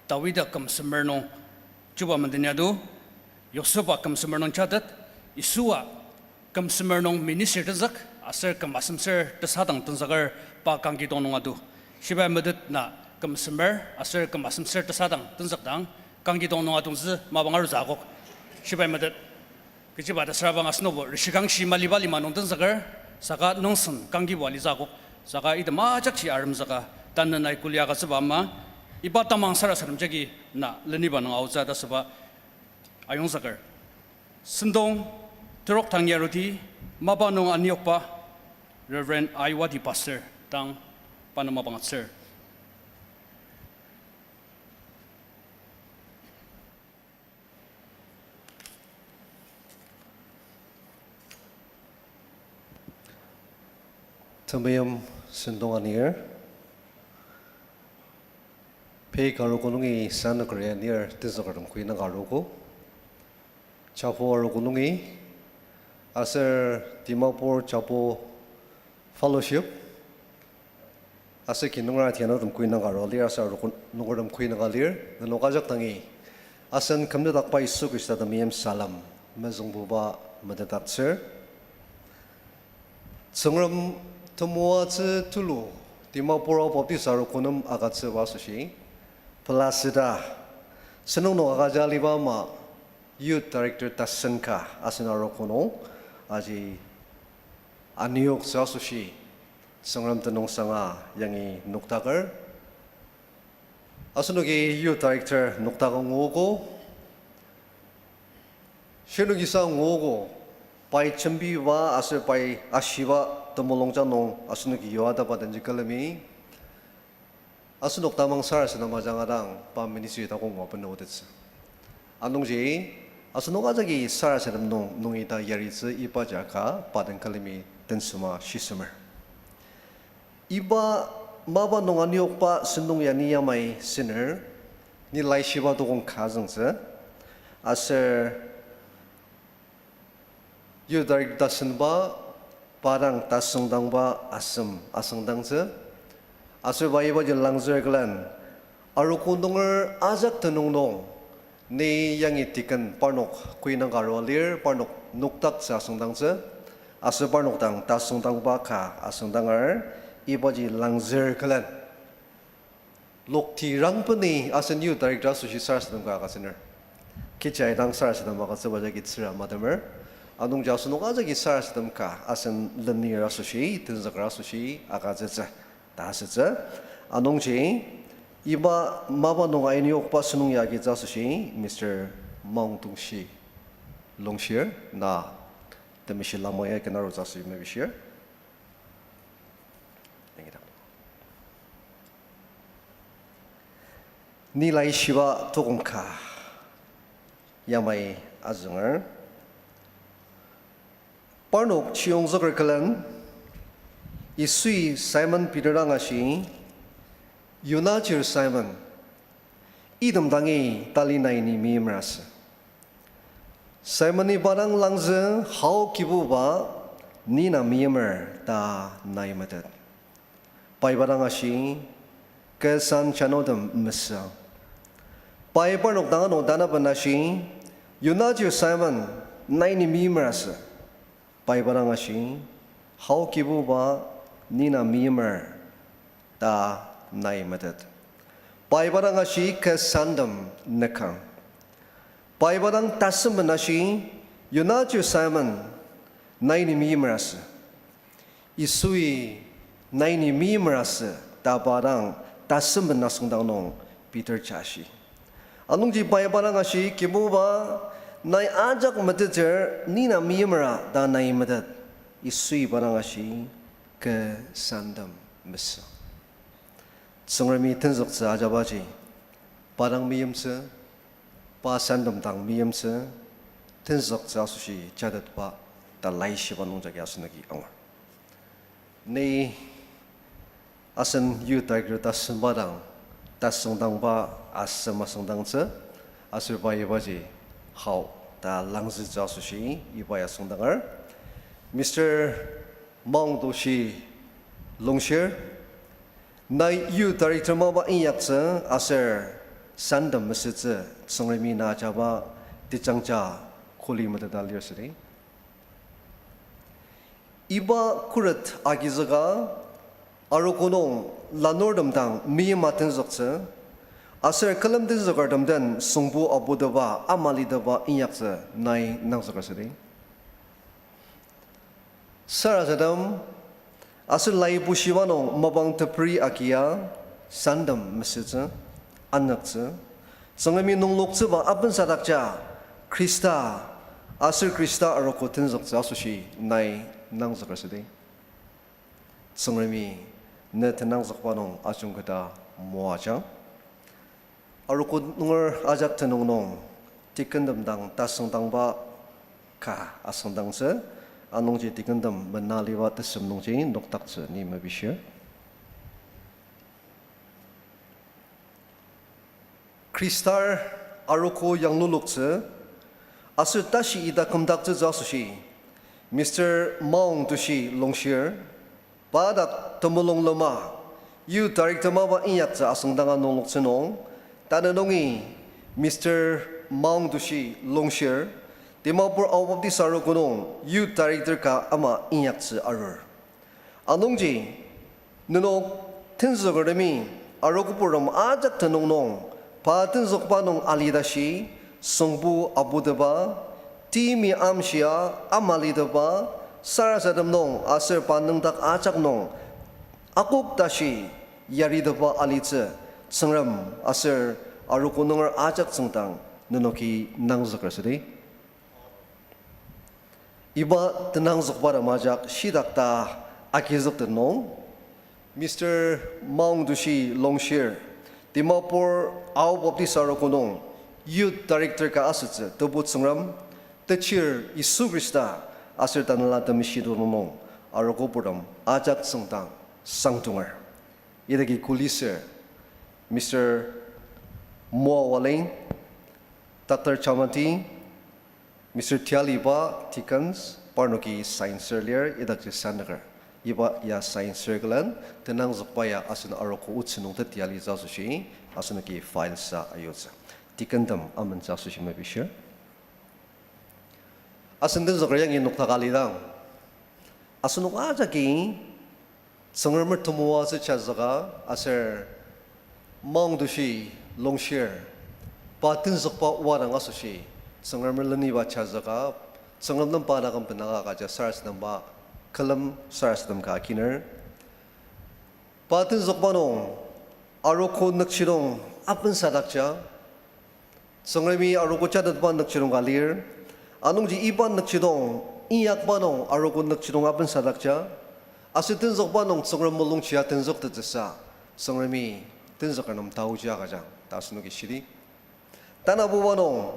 Dawida küm semer nung chuba menden yado, Yoseba küm semer nung jatet, Yisua küm semer nung ministry tenzük, aser küm asemser tesadang tenzüker pa kangkidong nung ado. Shibai metet na küm semer, aser küm asemser tesadang tenzükdang, kangkidong nung adongtsü mapang arutsü akok. Shibai metet. Kechiba ta sürabang asenobo, rishikangshi maliba lima nung tenzüker, saka nungseng kangkibo alitsü akok, saka item ajakji aremzüka, tanü nai kuli agütsüba ama, iba tamang sarasadem jagi na leniba nung aotsü ta süba ayongzüker. Sentong terok tangi aruti, mapa nung aniokba, Reverend Aiwati Pastor, tang pa nem mapang atsür. Temeim sentong anir, pei ka arogo nungi sanüker anir tenzükertem kü nung arogo. Chapo arogo nungi, aser Dimapur Chapo Fellowship, aser kinungra tianoktem kü nung aro lir, aser arogo nungertem kü nung alir, nenok ajak dangi asen kümdakba Yisu Khrista temeim salem mezüngbuba metetdaktsür. Tsüngrem temoatsü tulu Dimapur Baptist arogo nem agütsüba asoshi, pelasüda, sentong nung agüja aliba ama Youth Director tasen ka asen arogo nung aji anioktsü asoshi, Tsüngrem tenüngsanga yangi noktaker. Asenoki Youth Director noktaker nguogo. Shirnokisa nguogo, pai jembiba aser pai ashiba temulungjang nung asenoki yua taba denji külemi. Asenok tamang sarasadem ajanga dang pa ministry takok ngua benotettsü. Anungji, asenok ajaki sarasadem nung nungi ta yaritsü iba jaka pa den külemi tensema shisemer. Iba mapa nung aniokba sentong ya ni yamai siner, ni laishiba tokong ka züngtsü, aser Youth Director tasenba, pa dang tasüngdangba asem asüngdangtsü, aser pa ibaji langzür külen, arogo nunger ajak tenüng nung, ni yangi deacon parnok kü nung ka arua lir, parnok noktaktsü asüngdangtsü, aser parnok dang tasüngdangba ka asüngdanger, ibaji langzür külen. Lokti Rangbeni asen youth director asoshi sarasadem ka agütsüner. Kechi aidang sarasadem agütsüba jagi tsüra matemer. Anungji asenok ajaki sarasadem ka asen lenir asoshi, tenzüker asoshi agütsütsü ta asütsü. Anungji iba mapa nung ainiyokba sentong ya agitsü asoshi Mister Maongtongshi Longshir na temeshi lamang ya ken arutsü asoshi mepishir. Ni laishiba tokong ka yamai azünger. Parnok chiyongzüker külen, Yisui Simon Peter dang ashi, Yona chir Simon, item dangi tali nai ni meimer asü. Simoni pa dang langzü, Hao Kibuba, ni na meimer ta nai metet. Pai pa dang ashi, Kü san chanudem mesü. Pai parnok dang ano tanaben ashi, Yona chir Simon, nai ni meimer asü. Pai pa dang ashi, Hao Kibuba, ni na meimer ta nai metet. Pai pa dang ashi, Kü santem nükang. Pai pa dang tasemben ashi, Yona chir Simon, nai ni meimer asü. Yisui, nai ni meimer asü ta pa dang tasemben asüngdang nung Peter ja shi. Anungji pai pa dang ashi, Kibuba, nai ajak meteter ni na meimera ta nai metet. Yisui pa dang ashi, Kü santem mesü. Tsüngremi tenzüktsü ajabaji, pa dang meimtsü, pa santem dang meimtsü, tenzüktsü asoshi jatetba ta laishiba nungjagi asenoki angur. Ni asen youth director tasemba dang tasüngdangba asem asüngdangtsü, aser pa ibaji hao ta langzütsü asoshi iba ya asüngdanger. Mister Maongtoshi Longshir, nai youth director mapa inyaktsü aser santem mesütsü Tsüngremi na ajaba tejangja kuli meteta lir südi. Iba khuret agizüka, arogo nung lanurtem dang meima tenzüktsü, aser külem tenzükertem den süngbu abuteba, amaliteba inyaktsü nai nangzüker südi. Sarasadem, aser lai bushiba nung mapang teperi agia, santem mesütsü, anüktsü, Tsüngremi nungloktsüba abensadakja, Khrista, aser Khrista arogo tenzüktsü asoshi nai nangzüker südi. Tsüngremi ne tenangzükba nung ajungketa moajang. Arogo nunger ajak tenüng nung, deacontem dang tasüngdangba ka asüngdangtsü, anungji deacontem mena aliba tesem nungji nokdaktsü ni mepishir. Khristar arogo yangluloktsü, aser tashi ita kümdaktsütsü asoshi, Mister Maongtoshi Longshir, pa dak temulung lema, youth director mapa inyaktsü asüngdanga nungloktsü nung, tanü nungi Mister Maongtoshi Longshir, Dimapur Ao Baptist Arogo nung youth director ka ama inyaktsü arur. Anungji, nenok tenzükertemi arogopurtem ajak tenüng nung, pa tenzükba nung alitashi, süngbu abuteba, timi amshia amaliteba, sarasadem nung aser pa nüngdak ajak nung akok tashi yaritepa alitsü, Tsüngrem aser arogo nunger ajak tsüngdang nenoki nangzüker südi. Iba tenangzükba tem ajak shidak ta agizüktet nung, Mister Maongtoshi Longshir, Dimapur Ao Baptist Arogo nung Youth Director ka asütsü Tebu Tsüngrem, Techir Yisu Khrista aser Tanela Temeshi tulu nung arogopurtem ajak tsüngdang sangtunger. Idaki kulisür Mister Moa Waleng, Doctor Chamati, Mister Tialiba, Deacons, parnoki sign sür lir, idakji sandaker. Iba ya sign sür külen, tenangzükba ya asen arogo otsü nung teti alitsü asoshi, asenoki file sa ayutsü. Deacontem amentsü asoshi mepishir. Asen tenzüker yangi nokdaka alidang, asenok ajaki Tsüngremer temoatsü chazüka aser Maongtushi Longshir, pa tenzükba oa dang asoshi, Tsüngremer leniba chazaka, Tsüngrem nem pa taküm benaka agüja sarasademba külem sarasadem ka akiner. Pa tenzükba nung, arogo nükjidong apensadakja, Tsüngremi arogo jatetba nükjidong ka lir, anungji iba nükjidong inyakba nung arogo nükjidong apensadakja, aser tenzükba nung Tsüngrem mulungjia tenzüktettsüsa, Tsüngremi tenzüker nem taoji agüjang ta asenoki shidi. Tanabuba nung,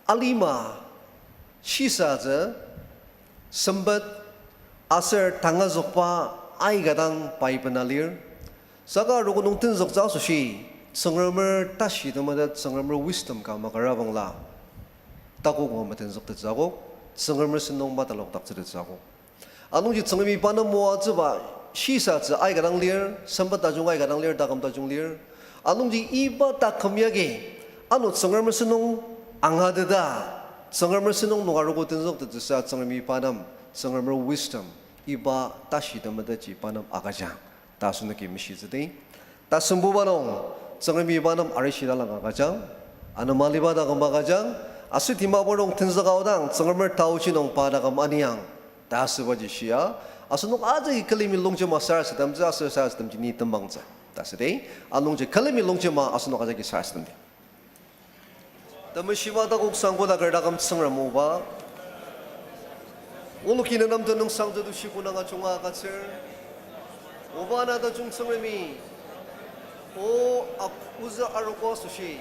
alima shisatsü sempet aser tangazükba aika dang pai bena lir. Saka arogo nung tenzüktsü asoshi, Tsüngremer tashi temetet, Tsüngremer wisdom ka makarabangla, takok nung metenzüktettsü akok, Tsüngremer sentong matalokdaktsütettsü akok. Anungji Tsüngremi pa nem moatsüba shisatsü aika dang lir, sempet tajung aika dang lir, taküm tajung lir. Anungji iba taküm yagi, ano Tsüngremer sentong angateta, Tsüngremer sentong nung arogo tenzüktettsüsa Tsüngremi pa nem, Tsüngremer wisdom, iba tashi temetetji pa nem agüjang ta asenoki meshitsüdi. Tasembuba nung, Tsüngremi pa nem arishi talang agüjang, anema liba taküm agüjang, aser Dimapur nung tenzüka aodang Tsüngremer taoji nung pa taküm aniang ta asübaji shia, asenok ajaki külemi longjema sarasademtsü aser sarasademji ni tembangtsü ta südi, anungji külemi longjema asenok ajaki sarasademdi. Temeshima takok sangko taker taküm Tsüngrem oba. Oluki nenem tenüngsang tetushi konanga junga agütsür. Oba na tajung Tsüngremi, o, ak- ozü arogo asoshi,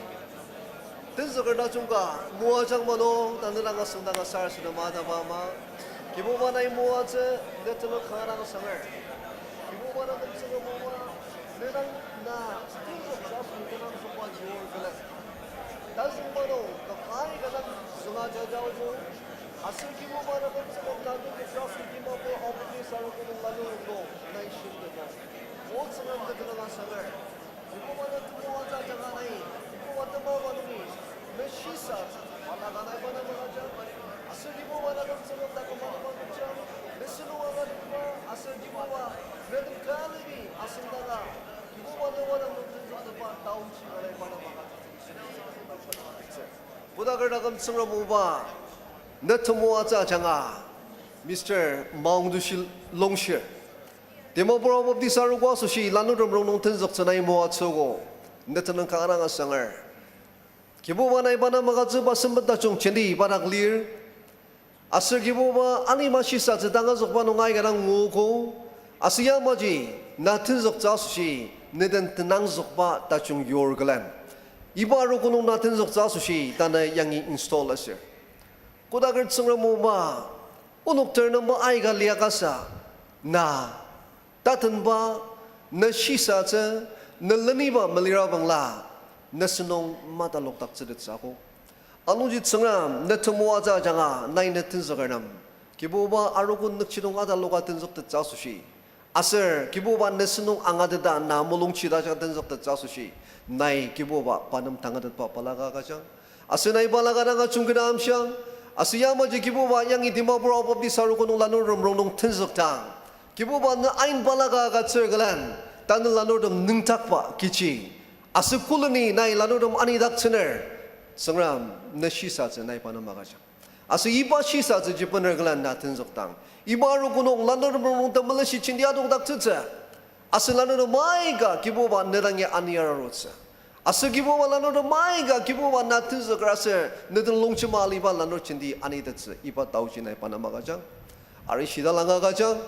tenzüker tajung ka moajang ma nung tanü dang asüngdanga sarasadema ataba ama, Kibuba nai moatsü, ne tenük kanga dang asanger. Kibuba na tem Tsüngrem oba, ne dang na tenzüktsü asoshi ne dang zükba yur külen, tazüngba nung kakai kadang zünga jajaogo. Aser Kibuba na tem Tsüngrem na tenzüktsü asoshi Dimapur Aoba Baptist Arogo nung lanurtem nung nai shimtetba, o Tsüngrem ne tenük asanger. Kibuba na temoatsü ajanga nai, Kibuba temaba nungi, ne shisatsü balaka nai pa nem agüjang. Aser Kibuba na tem Tsüngrem taküm mapang agüjang. Ne sentong angatetba aser Kibuba, ne tem külemi asüngdanga, Kibuba ne wadang nung tenzüktetba taochi nai pa nem agüjang. Kodaker taküm Tsüngrem oba, ne temoatsü ajanga, Mister Maongtushi Longshir, Dimapur Ao Baptist Arogo asoshi lanurtem rongnung tenzüktsü nai moatsüogo, ne tenüng kanga dang asanger. Kibuba nai pa nem agütsüba sempet tajung jenti ibadak lir. Aser Kibuba alima shisatsü tangazükba nung aika dang nguogo. Aser yamaji na tenzüktsü asoshi, ne den tenangzükba tajung yur külen, iba arogo nung na tenzüktsü asoshi tanü yangi install asür. Kodaker Tsüngrem oba, onok ternemba aika liakasa, na tatenba, ne shisatsü, ne leniba melira bangla, ne sentong matalokdaktsütettsü akok. Anungji Tsüngrem, ne temoatsü ajanga nai ne tenzüker nem, Kibuba arogo nükjidong ataloka tenzüktettsü asoshi, aser Kibuba ne sentong angateta na mulungji tajang tenzüktettsü asoshi, nai Kibuba pa nem tangatetba balaka agüjang. Aser nai balaka dang ajungketa amshiang. Aser yamaji Kibuba yangi Dimapur Ao Baptist Arogo nung lanurtem rongnung tenzükdang, Kibuba ne ain balaka agütsür külen, tanü lanurtem nüngdakba kechi, aser koleni nai lanurtem anidaktsüner, Tsüngrem ne shisatsü nai pa nem agüjang. Aser iba shisatsüji bener külen na tenzükdang, iba arogo nung lanurtem rongnung temelenshi jenti adokdaktsütsü. Aser lanurtem aika Kibuba ne dangi ani ararutsü. Aser Kibuba lanurtem aika Kibuba na tenzüker aser ne den longjema aliba lanur jenti anitettsü iba taoji nai pa nem agüjang. Arishi talang agüjang,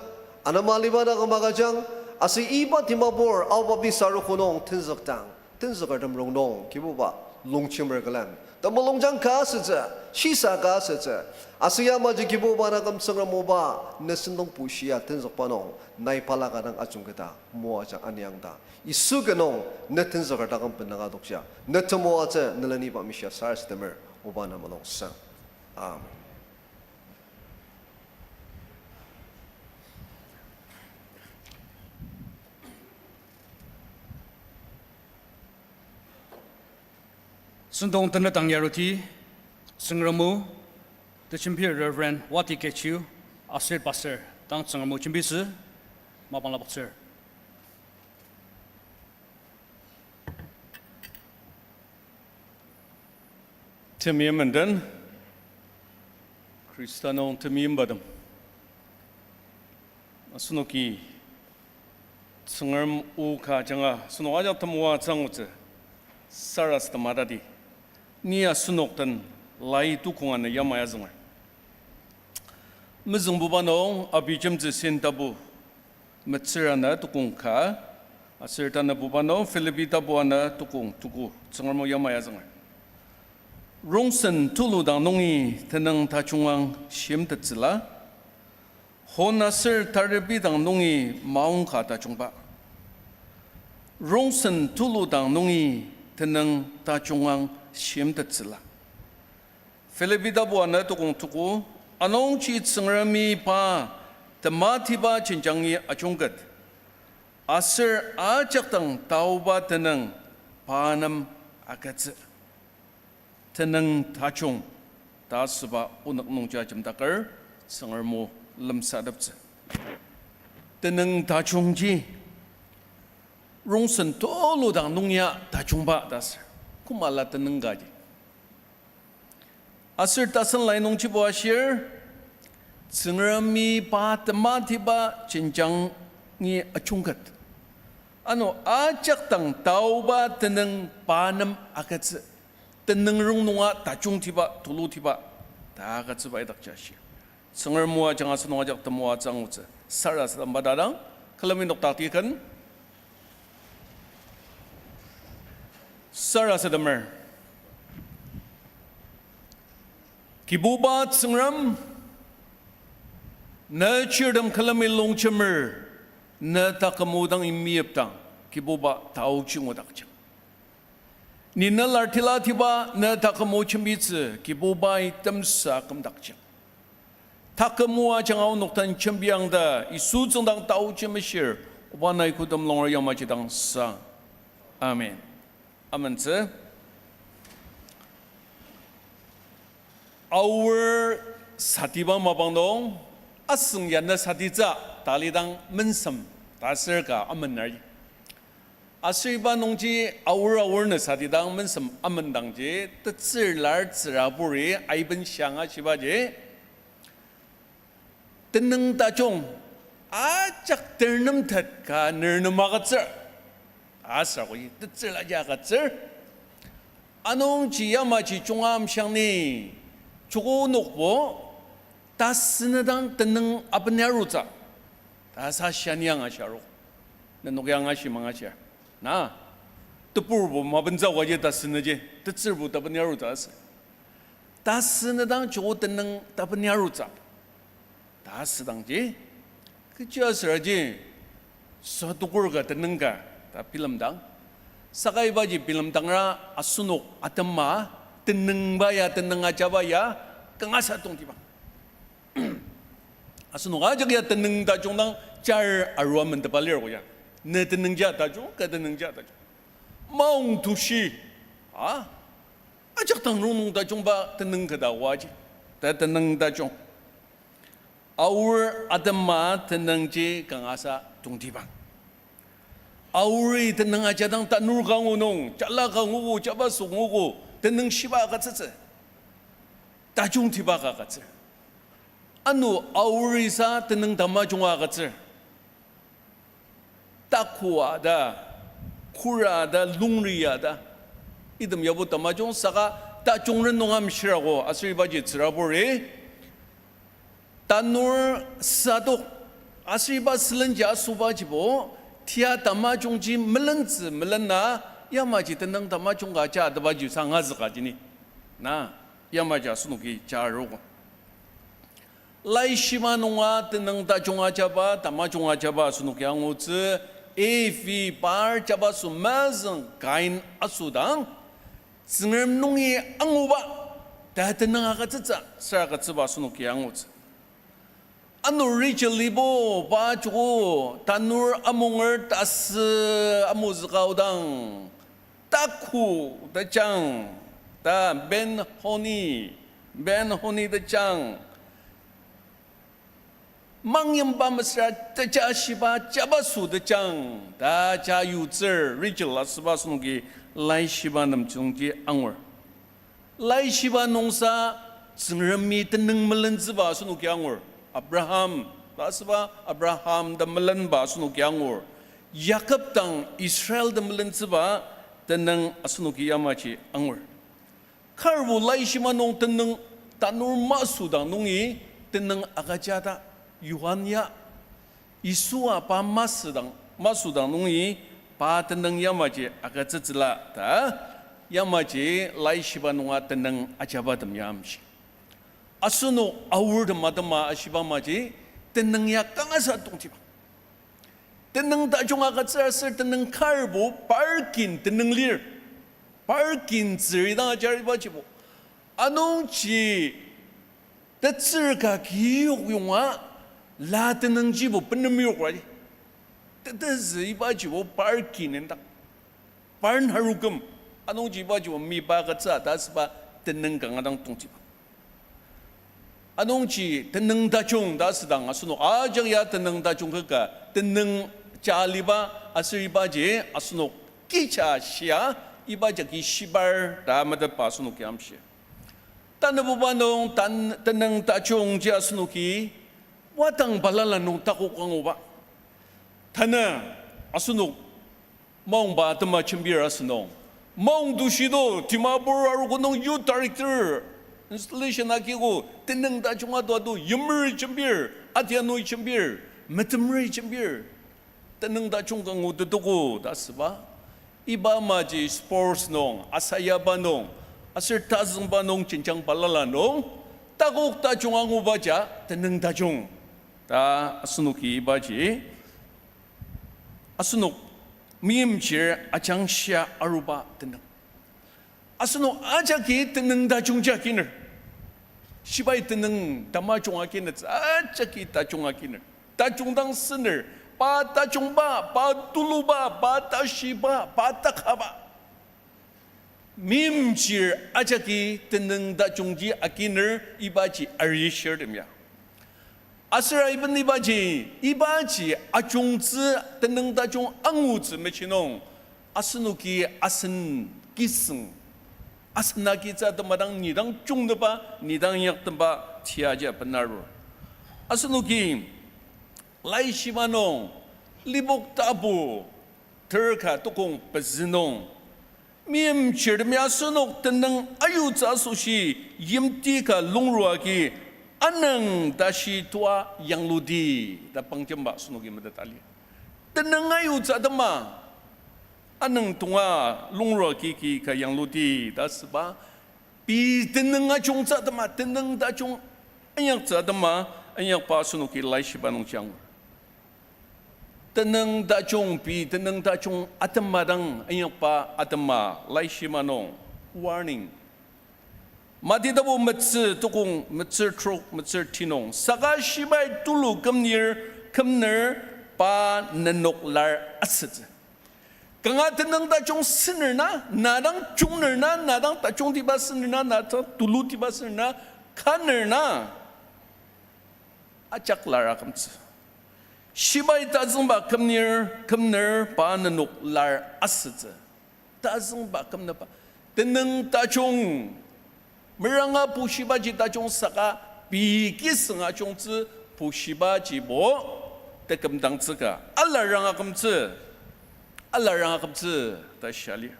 anema aliba taküm agüjang, aser iba Dimapur Ao Baptist Arogo nung tenzükdang, tenzükertem rongnung Kibuba longjemer külen temulungjang ka asütsü, shisa ka asütsü, aser yamaji Kibuba na küm Tsüngrem oba, ne sentong bushia tenzükba nung nai balaka dang ajungketa moajang aniang ta, Yisu ki nung ne tenzüker taküm benanga adokja, ne temoatsü ne leniba mishia sarasademer, oba na mulung sang. Amen. Sentong tenetang yaruti, Tsüngrem o, tejembir Reverend Wati Kechiu, Associate Pastor, dang Tsüngrem o jembitsü, mapang lapoktsür. Temeim menden, Khrista nung temeimbatem. Asenoki Tsüngrem o ka ajanga asenok ajak temoatsü angutsü sarasadema tati. Ni asenok den lai tukong ana yamai azünger. Mezüngbuba nung Abijemtsü Sen tapu metsür ana tukong ka, aser tanabuba nung Philippi tapu ana tukong tuku Tsüngrem o yamai azünger. Rongsen tulu dang nungi tenüng tajungang shimtettsüla, hon aser taribi dang nungi maongka tajungba. Rongsen tulu dang nungi tenüng tajungang shimtettsüla. Philippi tapu ana tukong tuku, anungji Tsüngremi pa tematiba jenjangi ajungket, aser ajak dang taoba tenüng pa nem agütsü. Tenüng tajung ta asüba onük nungji ajemdaker Tsüngrem o lemsateptsü. Tenüng tajungji rongsen tulu dang nung ya tajungba ta asür. Kümala tenüng kaji. Aser tasen lai nungjibo ashir, Tsüngremi pa tematiba jenjangi ajungket, ano ajak dang taoba tenüng pa nem agütsü. Tenüng rongnunga tajungtiba, tulutiba ta agütsüba idakji ashir. Tsüngrem o ajanga asenok ajak temoatsü angutsü sarasademba tadang, külemi noktakti ken sarasademer. Kibuba Tsüngrem, ne chirtem külemi longjemer, ne taküm o dang imiyipdang, Kibuba taoji ngudakjang. Ni ne lartila tiba ne taküm o jembitsü, Kibubai temsa kümdakjang. Taküm o ajanga onok den jembiang ta Yisu tsüngdang taoji meshir, oba nai kotem longer yamaji dang sang. Amen. Amentsü. Aor satiba mapang nung, asüng ya ne satitsü ta lidang mensem ta aser ka amener. Aser iba nungji aor aor ne satidang mensem amendangji, tetsür lar tsüraburi aiben shiang ashibaji, tenüng tajung ajak ternemtet ka nernem agütsür. Aser koji tetsür laji agütsür. Anungji yamaji junga amshiang ni, joko nokbo, tasü nedang tenüng abeni arutsü ta sa shiani angashia ro. Nenok ya angashi mangashia. Na, teburbo mabentsü waji tasü neji, tetsürbo tabeni arutsü asü. Tasü nedang joko tenüng tabeni arutsü ta asüdangji, kechi asüraji, sotokur ka tenüng ka ta bilemdang. Saka ibaji bilemdangra asenok atema tenüngba ya tenüng ajaba ya kangasa tongtibang. Asenok ajak ya tenüng tajung dang jar arua mentepa lir ko ya. Ne tenüngja tajung, ka tenüngja tajung. Maong tushi, a, ajak dang rongnung tajungba tenüng keta waji. Ta tenüng tajung. Aor atema tenüngji kangasa tongtibang. Aori tenüng ajadang tanur ka ngu nung, jala ka nguogo, jabaso nguogo, tenüng shiba agütsütsü. Tajungtiba ka agütsür. Ano aori sa tenüng tamajung agütsür. Takua ta, kura ta, lungria ta, item yabo tamajung saka tajung ren nung amshirako aser ibaji tsüraburi tanur sadok, aser iba sülenji asobajibo, tia tamajungji melentsü melena, yamaji tenüng tamajung ka ja tebaji sa angazüka jini. Na, yamaji asenoki ja arogo. Laishiba nunga tenüng tajung ajaba, tamajung ajaba asenoki angutsü, Evi par jabaso mezüng Kain asüdang, Tsüngrem nungi anguba ta tenüng agütsütsü, süra agütsüba asenoki angutsü. Ano Rachel-ibo pa joko tanur amunger tasü amuzüka aodang, taku tejang, ta Ben-honi, Ben-honi tejang, mangyimba mesüra tejashiba jabaso tejang ta ja yutsür Rachel asüba asenoki Laishiba nemtsüngji angur. Laishiba nungsa Tsüngremi tenüng melentsüba asenoki angur. Abraham, ta asüba Abraham ta melenba asenoki angur. Jakob dang Israel ta melentsüba tenüng asenoki yamaji angur. Karbo Laishiba nung tenüng tanur masü dang nungi tenüng agüja ta Yohan ya Yisua pa masü dang, masü dang nungi pa tenüng yamaji agütsütsüla ta, yamaji Laishiba nunga tenüng ajabatem ya amshi. Asenok aortem atema ashiba maji tenüng ya kangasa tongtiba. Tenüng tajung agütsür aser tenüng karbo par kin tenüng lir. Par kin tsüri dang ajaribajibo. Anungji tetsür ka kiyok yonga la tenüngjibo benem yok raji. Tetezü ibajibo par kin indang. Par naruküm. Anungji ibajibo miba agütsü ta asüba tenüng kanga dang tongtiba. Anungji tenüng tajung ta asüdang asenok ajak ya tenüng tajung kaka tenüng ja aliba aser ibaji asenok kija shia iba jagi shibar ta metetba asenoki amshi. Tanabuba nung tan-, tenüng tajungji asenoki wadang balala nung takok anguba. Tanü asenok maongba atema jembir asünung. Maong tushi to, Dimapur arogo nung youth director installation agiko tenüng tajung ado ado yimer jembir, atianui jembir, metemri jembir. Tenüng tajung ka ngutetoko ta asüba. Iba maji sports nung, asayaba nung, aser tazüngba nung jenjang balala nung, takok tajung angubaja tenüng tajung. Ta asenoki ibaji asenok meimchir ajangshia aruba tenüng. Asenok ajaki tenüng tajungji akiner. Shibai tenüng tamajung akinetsü ajaki tajung akiner. Tajung dang süner, pa tajungba, pa tuluba, pa tashiba, pa takaba. Meimchir ajaki tenüng tajungji akiner ibaji arishirtem ya. Aser aiben ibaji, ibaji ajungtsü tenüng tajung angutsü mechi nung, asenoki asen kisüng, asen agitsü atema dang ni dang jungteba, ni dang inyaktemba tiaji abenarur. Asenoki Laishiba nung, Lipok tapu, ter ka tokong pezü nung, meimchirtemi asenok tenüng ayutsü asoshi yimti ka lungrua agi anüng tashi tua yangluti ta pangjemba asenoki meteta lir. Tenüng ayutsü atema anüng tonga lungrua agi ki ka yangluti ta asüba, pei tenüng ajungtsü atema, tenüng tajung inyaktsü atema, inyakba asenoki Laishiba nungji angur. Tenüng tajung, pei tenüng tajung atema dang inyakba atema Laishiba nung warning. Mati tapu metsü tokong metsür trok metsür ti nung, saka shibai tulu kümnir, kümner pa nenok lar asütsü. Kanga tenüng tajung süner na, na dang jungner na, na dang tajungtiba süner na, na dang tulutiba süner na, kaner na ajak lar akümtsü. Shibai tazüngba kümnir, kümner pa nenok lar asütsü. Tazüngba kümnüba. Tenüng tajung. Meranga pushibaji tajung saka pei kisüng ajungtsü pushibajibo tekümdangtsü ka. Alarang akümtsü. Alarang akümtsü ta shia lir.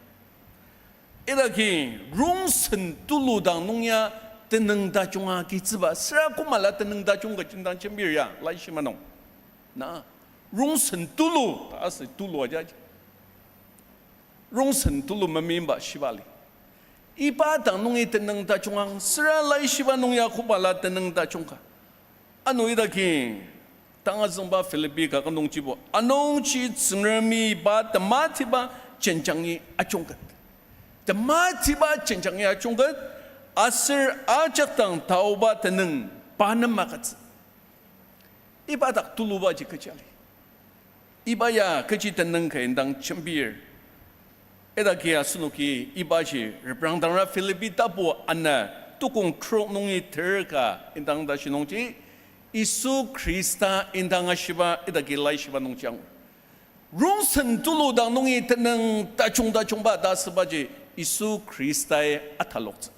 Idaki rongsen tulu dang nung ya tenüng tajung agitsüba. Süra kümala tenüng tajung ka jendang jembir ya, Laishiba nung. Na, rongsen tulu, ta asü tulu aja. Rongsen tulu memeimba shiba lir. Iba dang nungi tenüng tajung ang, süra Laishiba nung ya kümala tenüng tajung ka. Ano idaki, tangazüngba Philippi kaket nungjibo, anungji Tsüngremi pa tematiba jenjangi ajungket. Tematiba jenjangi ajungket, aser ajak dang taoba tenüng pa nem agütsü. Iba dak tulubaji kechi ali. Iba ya kechi tenüng ka indang jembir. Idaki asenoki ibaji reprangdangra Philippi tapu ana tokong trok nungi ter ka indang tashi nungji, Yisu Khrista indang ashiba idaki Laishiba nungji angur. Rongsen tulu dang nungi tenüng tajung tajungba ta asübaji Yisu Khristai ataloktsü.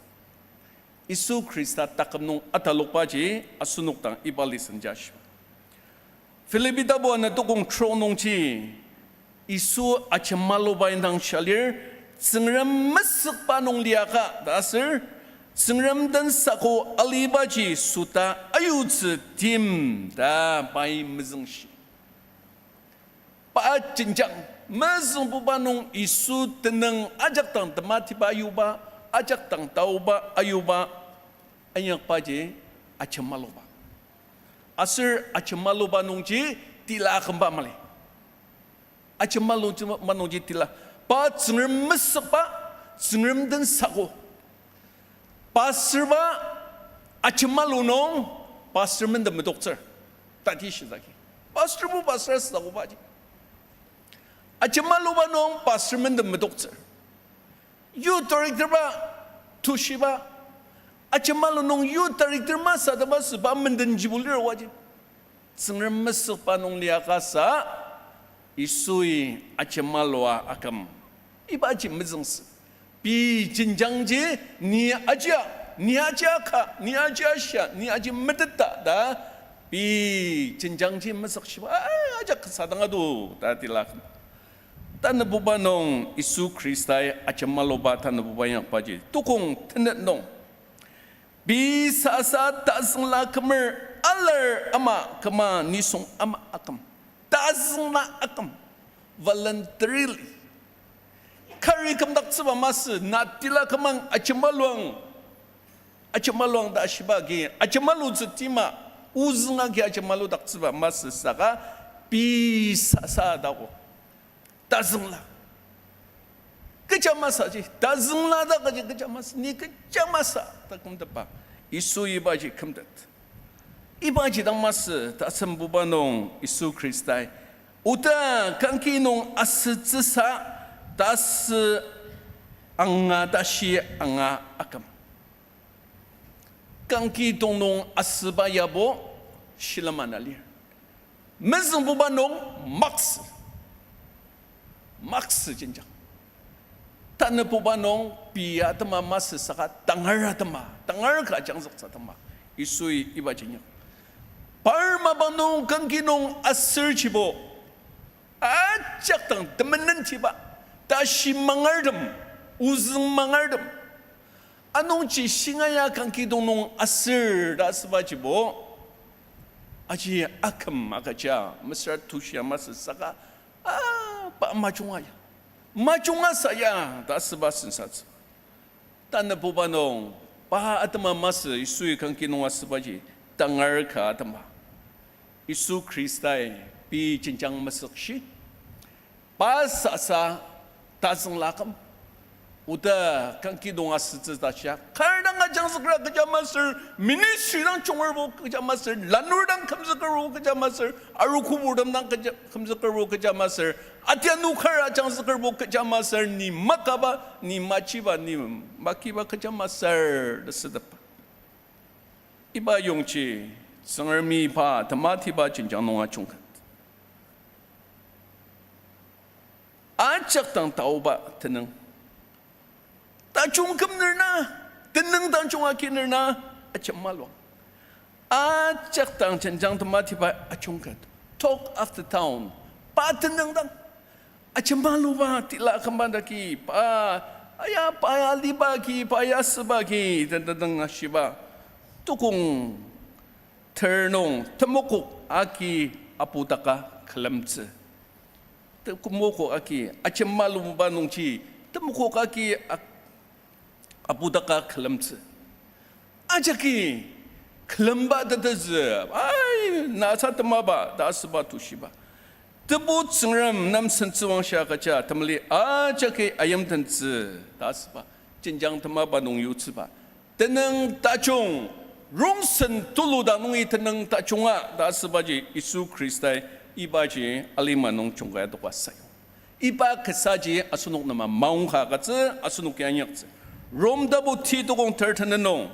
Yisu Khrista taküm nung atalokbaji asenok dang iba lesson ja shiba. Philippi tapu ana tukong trok nungji Yisu ajemaluba indang shia lir, Tsüngrem mesükba nung liaka ta aser, Tsüngrem den sako alibaji süta ayutsü tim ta pai mezüngshi. Pa jenjang, mezüngbuba nung Yisu tenüng ajak dang tematiba ayuba, ajak dang taoba ayuba, inyakbaji ajemaluba. Aser ajemaluba nungji tila akümba mali. Ajemaluba nungji tila. Pa Tsüngrem mesükba, Tsüngrem den sako. Pastorba ajemalu nung, pastor menden metoktsür. Tati shizaki. Pastorbo pastor sakobaji. Ajemaluba nung, pastor menden metoktsür. Youth directorba, tushiba, ajemalu nung youth director masataba süba mendenjibo lir oaji. Tsüngrem mesükba nung liaka sa, Yisui ajemalua aküm. Ibaji mezüngsü. Pei jenjangji ni ajia, ni ajia ka, ni ajia shia, ni aji meteta ta, pei jenjangji mesükshiba, a, ajak kasa dang ado ta tila aküm. Tanübuba nung Yisu Khristai ajemaluba tanübuba inyakbaji tukong tenet nung, pei sasa tazüngla kümer alar ama küma nisung ama aküm. Tazüngla aküm. Voluntarily. Kari kümdaktsüba masü, na tila kümang ajemaluang. Ajemaluang ta ashiba agi, ajemalutsü tima, ozüng agi ajemaludaktsüba masü saka, pei sasa tako. Tazüngla. Kecha masaji, tazüngla ta kaji kecha masa, ni kecha masa ta kümtetba. Yisu ibaji kümtet. Ibaji dang masü ta asem buba nung Yisu Khristai oda kangki nung asütsüsa ta asü anga tashi anga aküm. Kangki dong nung asüba yabo shilem ana lir. Mezüngbuba nung maksü. Maksü jenjang. Tanübuba nung pei atema masü saka tangar atema, tangar ka ajangzüktsü atema. Yisui iba jenjang. Par mapang nung kangki nung asürjibo ajak dang temenentiba, tashi mangartem, ozüng mangartem. Anungji shingaia kangki dong nung asür ta asübajibo, aji aküm agüja, mesüra tushia masü saka, a, pa majunga ya. Majunga sa ya ta asüba sensatsü. Tanübuba nung, pa atema masü Yisui kangki nung asübaji, tangar ka atema. Yisu Khristai pei jenjang mesükshi. Pa sasa tazüngla aküm. Oda kangki nung asütsü ta shia. Kar dang ajangzükra kecha masür, ministry dang jungerbo kecha masür, lanur dang kümzükerbo kecha masür, arogo purtem dang kecha, kümzükerbo kecha masür, atianu kar ajangzükerbo kecha masür, ni makaba, ni machiba, ni makiba kecha masür, ta sütepa. Iba yongji, Tsüngremi pa tematiba jenjang nung ajungket. Ajak dang taoba tenüng. Tajung kümner na, tenüng tajung akiner na, ajemaluang. Ajak dang jenjang tematiba ajungket. Talk of the town. Pa tenüng dang. Ajemaluba tila kümba daki, pa, aya, pa ya liba ki, pa ya süba ki, tententeng ashiba. Tukong ter nung temokok agi apudaka külemtsü. Temokok agi, ajemaluba nungji, temokok agi ak-, apudaka külemtsü. Ajaki, külemba tetezü, ai, na sa temaba, ta asüba tushiba. Tebu Tsüngrem namsen tsüwangshia kaja, temeli ajaki ayimtentsü, ta asüba. Jenjang temaba nung yutsüba. Tenüng tajung, rongsen tulu dang nungi tenüng tajunga, ta asübaji Yisu Khristai ibaji alima nung jungkai adoka sayong. Iba kasaji asenok nem maongka agütsü, asenok ya inyaktsü. Rom tapu ti tukong ter tenet nung,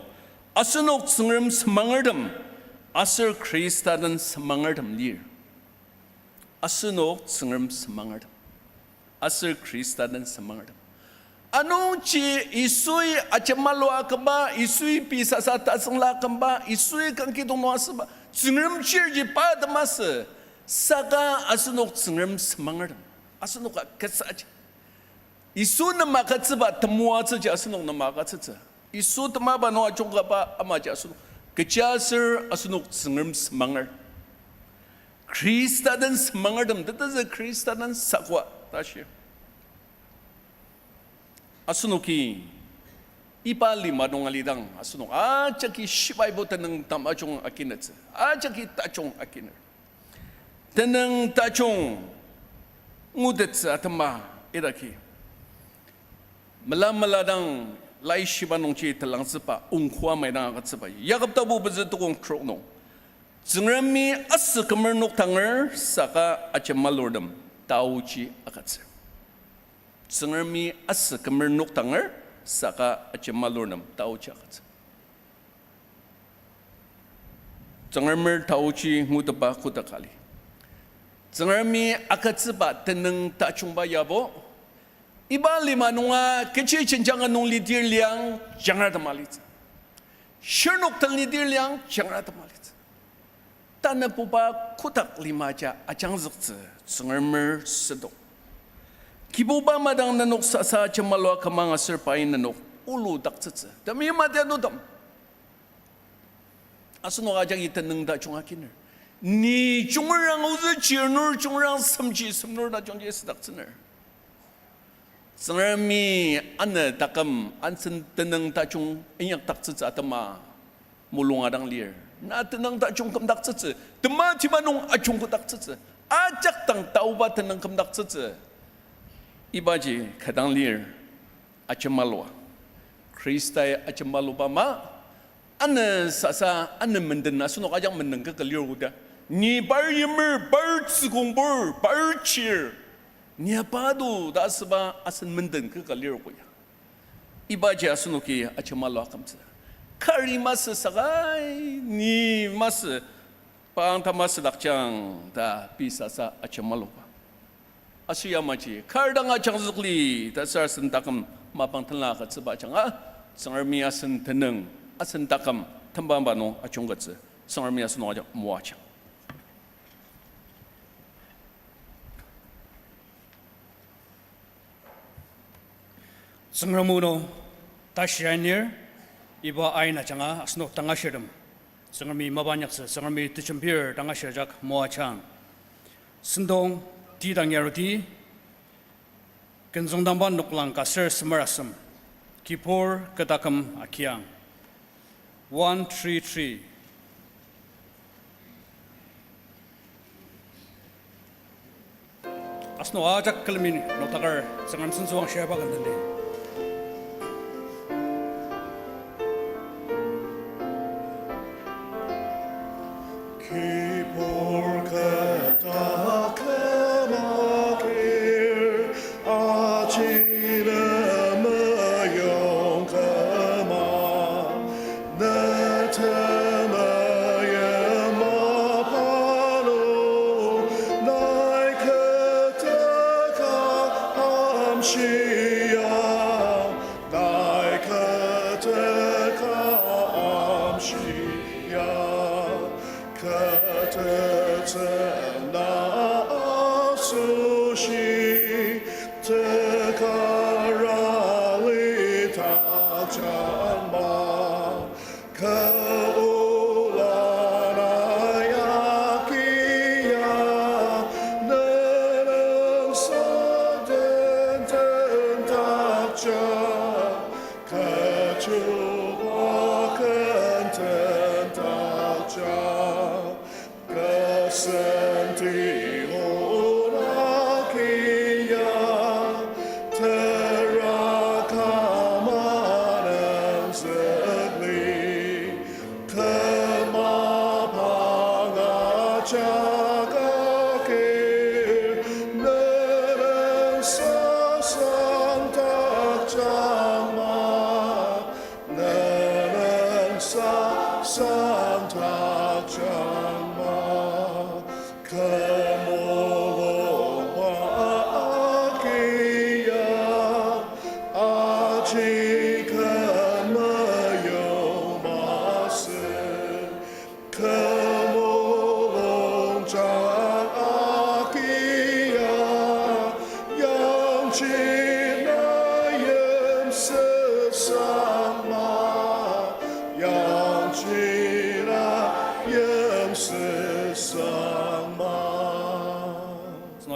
asenok Tsüngrem semangertem, aser Khrista den semangertem lir. Asenok Tsüngrem semangertem, aser Khrista den semangertem. Anungji Yisui ajemalua akümba, Yisui pei sasa tazüngla akümba, Yisui kangkidong nung asüba, Tsüngrem chirji pa temasü, saka asenok Tsüngrem semangertem, asenoka kasa aji. Yisu nem agütsüba temoatsüji asenok nem agütsütsü. Yisu temaba nung ajungkaba amaji asenok. Kechiaser asenok Tsüngrem semanger. Khrista den semangertem, tetezü Khrista den sakua ta shir. Asenoki iba lima nung alidang, asenok ajaki shibaibo tenüng tamajung akinetsü, ajaki tajung akiner. Tenüng tajung ngutettsü atema idaki, mela mela dang laishiba nungji telangzüba ongkua maidang agütsüba. Yakob tabu pezü tukong trok nung, Tsüngremi asü kümer noktanger saka ajemalurtem taoji agütsür. Tsüngremi asü kümer noktanger saka ajemalurtem taoji agütsür. Tsüngremer taoji ngutetba kotak ali. Tsüngremi agütsüba tenüng tajungba yabo, iba lima nunga kechi jenjang nung lidir liang jangratem alitsü. Shirnok den lidir liang jangratem alitsü. Tanübuba kotak lima ja ajangzüktsü Tsüngremer südok. Kibuba madang nenok sasa jemalua kümang aser pai nenok uludaktsütsü. Temi matianutem, asenok ajaki tenüng tajung akiner. Ni jungrang ozü chirnur jungrang semji semnur tajungji südaktsüner. Tsüngremi anü taküm asen tenüng tajung inyakdaktsütsü atema mulunga dang lir. Na tenüng tajung kümdaktsütsü, tema tima nung ajungketdaktsütsü, ajak dang taoba tenüng kümdaktsütsü. Ibaji kü dang lir, ajemalua. Khristai ajemaluba ama, anü sasa, anü menden, asenok ajak menden kaka lir oda. Ni par yimer, par tsükongpur, par chir, ni apa do ta asüba asen menden kaka lir ko ya. Ibaji asenoki ajemalua akümtsü. Kari masü sakai, ni masü, pang ta masü dakjang ta pei sasa ajemaluba. Aser yamaji kar dang ajangzükli ta sarasadem taküm mapang tenla agütsüba ajanga, Tsüngremi asen tenüng, asen taküm temba mapa nung ajungkettsü, Tsüngremi asenok ajak moajang. Tsüngrem o nung tashi anir, iba ain ajanga asenok tangashirtem Tsüngremi mapa inyaktsü, Tsüngremi tejembir tangashir ajak moajang. Sentong ti dang yaruti, Künzüngdangba noklang ka ser semer asem, kibur kü taküm akiang. One three three. Asenok ajak külemi noktaker Tsüngrem sentsüwang shiraba kümdangdi. Kibur kü taküm akir, aji ne meyong küma, ne temeim mapa nung, nai kü teka amshia, nai kü teka amshia. Kü tetsü na asoshi, teka rali takjang ma. Kü ola na yakia, ne nüngsa tenten takjang. Kü chuba ken tentakjang, kü senti ola kia, tera kama nüngzükli, kü mapang ajak akir, ne nüngsa sangtakjang ma. Ne nüngsa sangtakjang ma, kü mulungba akia,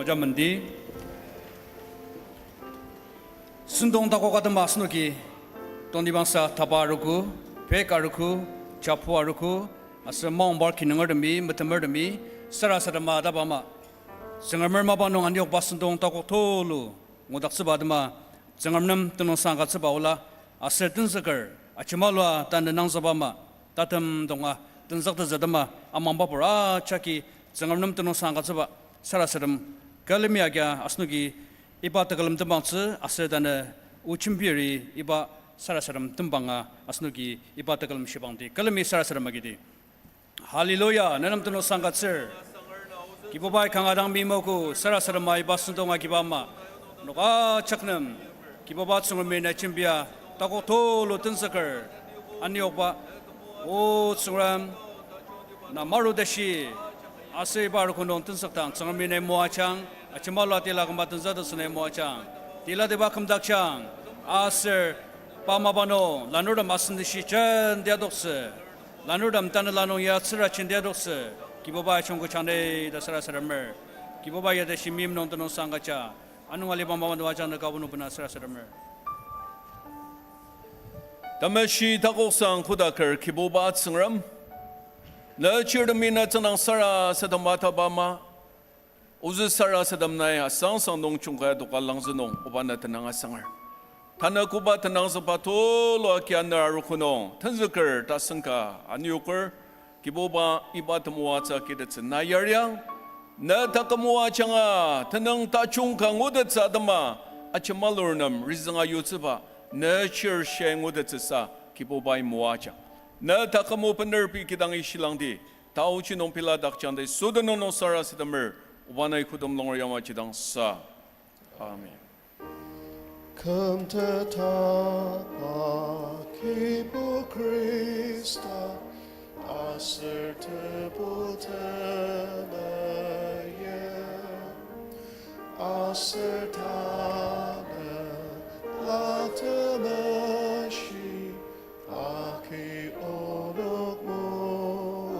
Jamendi. Sentong takok atema asenoki, tongtibangsa taba arogo, pek arogo, chapu arogo, aser maongbar kinungertemi, metemertemi, sarasadema taba ama. Tsüngremer mapa nung aniokba sentong takok tulu ngudaktsüba atema, Tsüngrem nem tenüngsang agütsüba ola, aser tenzüker, ajemalua tanü nangzükba ama, tatem tonga, tenzüktettsü atema, amangba pur ajaki, Tsüngrem nem tenüngsang agütsüba, sarasadem, külemi agia asenoki iba tekülem tembangtsü, aser tanü o jembiri iba sarasadem tembanga asenoki iba tekülem shibangdi, külemi sarasadem agidi. Hallelujah, ne nem tenüngsang agütsür. Kibubai kanga dang meimogo, sarasadema iba sentong agiba ama. Nok ajak nem, Kibuba Tsüngremi na jembia, takok tulu tenzüker, aniokba, O Tsüngrem, na maru tashi, aser iba arogo nung tenzükdang Tsüngremi nai moajang, ajemalua tila kümba tenzüktettsü nai moajang, tilatiba kümdakjang, aser pa mapa nung lanurtem asen tashi jenti adoktsü, lanurtem tanela nung ya tsüra jenti adoktsü, Kibubai jungkajang ni ta sarasademer. Kibubai ya tashi meim nung tenüngsang agüja, anung aliba mapa nung ajanga kabunu bena sarasademer. Temeshi takoksang kodaker Kibuba Tsüngrem, ne chirtemi na tsüngdang sarasadema taba ama, ozü sarasadem nai asangsang nung jungkai adoka langzü nung oba na tenüng asanger. Tanü koba tenüngzükba tulu agia ne arogo nung tenzüker tasen ka anioker, Kibuba iba temoatsü kitettsü na yariang, ne taküm moajanga tenüng tajung ka ngutettsü atema, ajemalur nem rizünga yutsüba, ne chir shia ngutettsüsa Kibubai moajang. Ne taküm o bener pei kidang ishilangdi, taochi nung pela dakjangdi, süden nung sarasademer, oba nai kodem longer yamaji dang sa. Amen. Kümtetba Kibu Khrista, aser Tebu Temeye, aser Tanela Temeshi, agi onok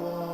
moaja.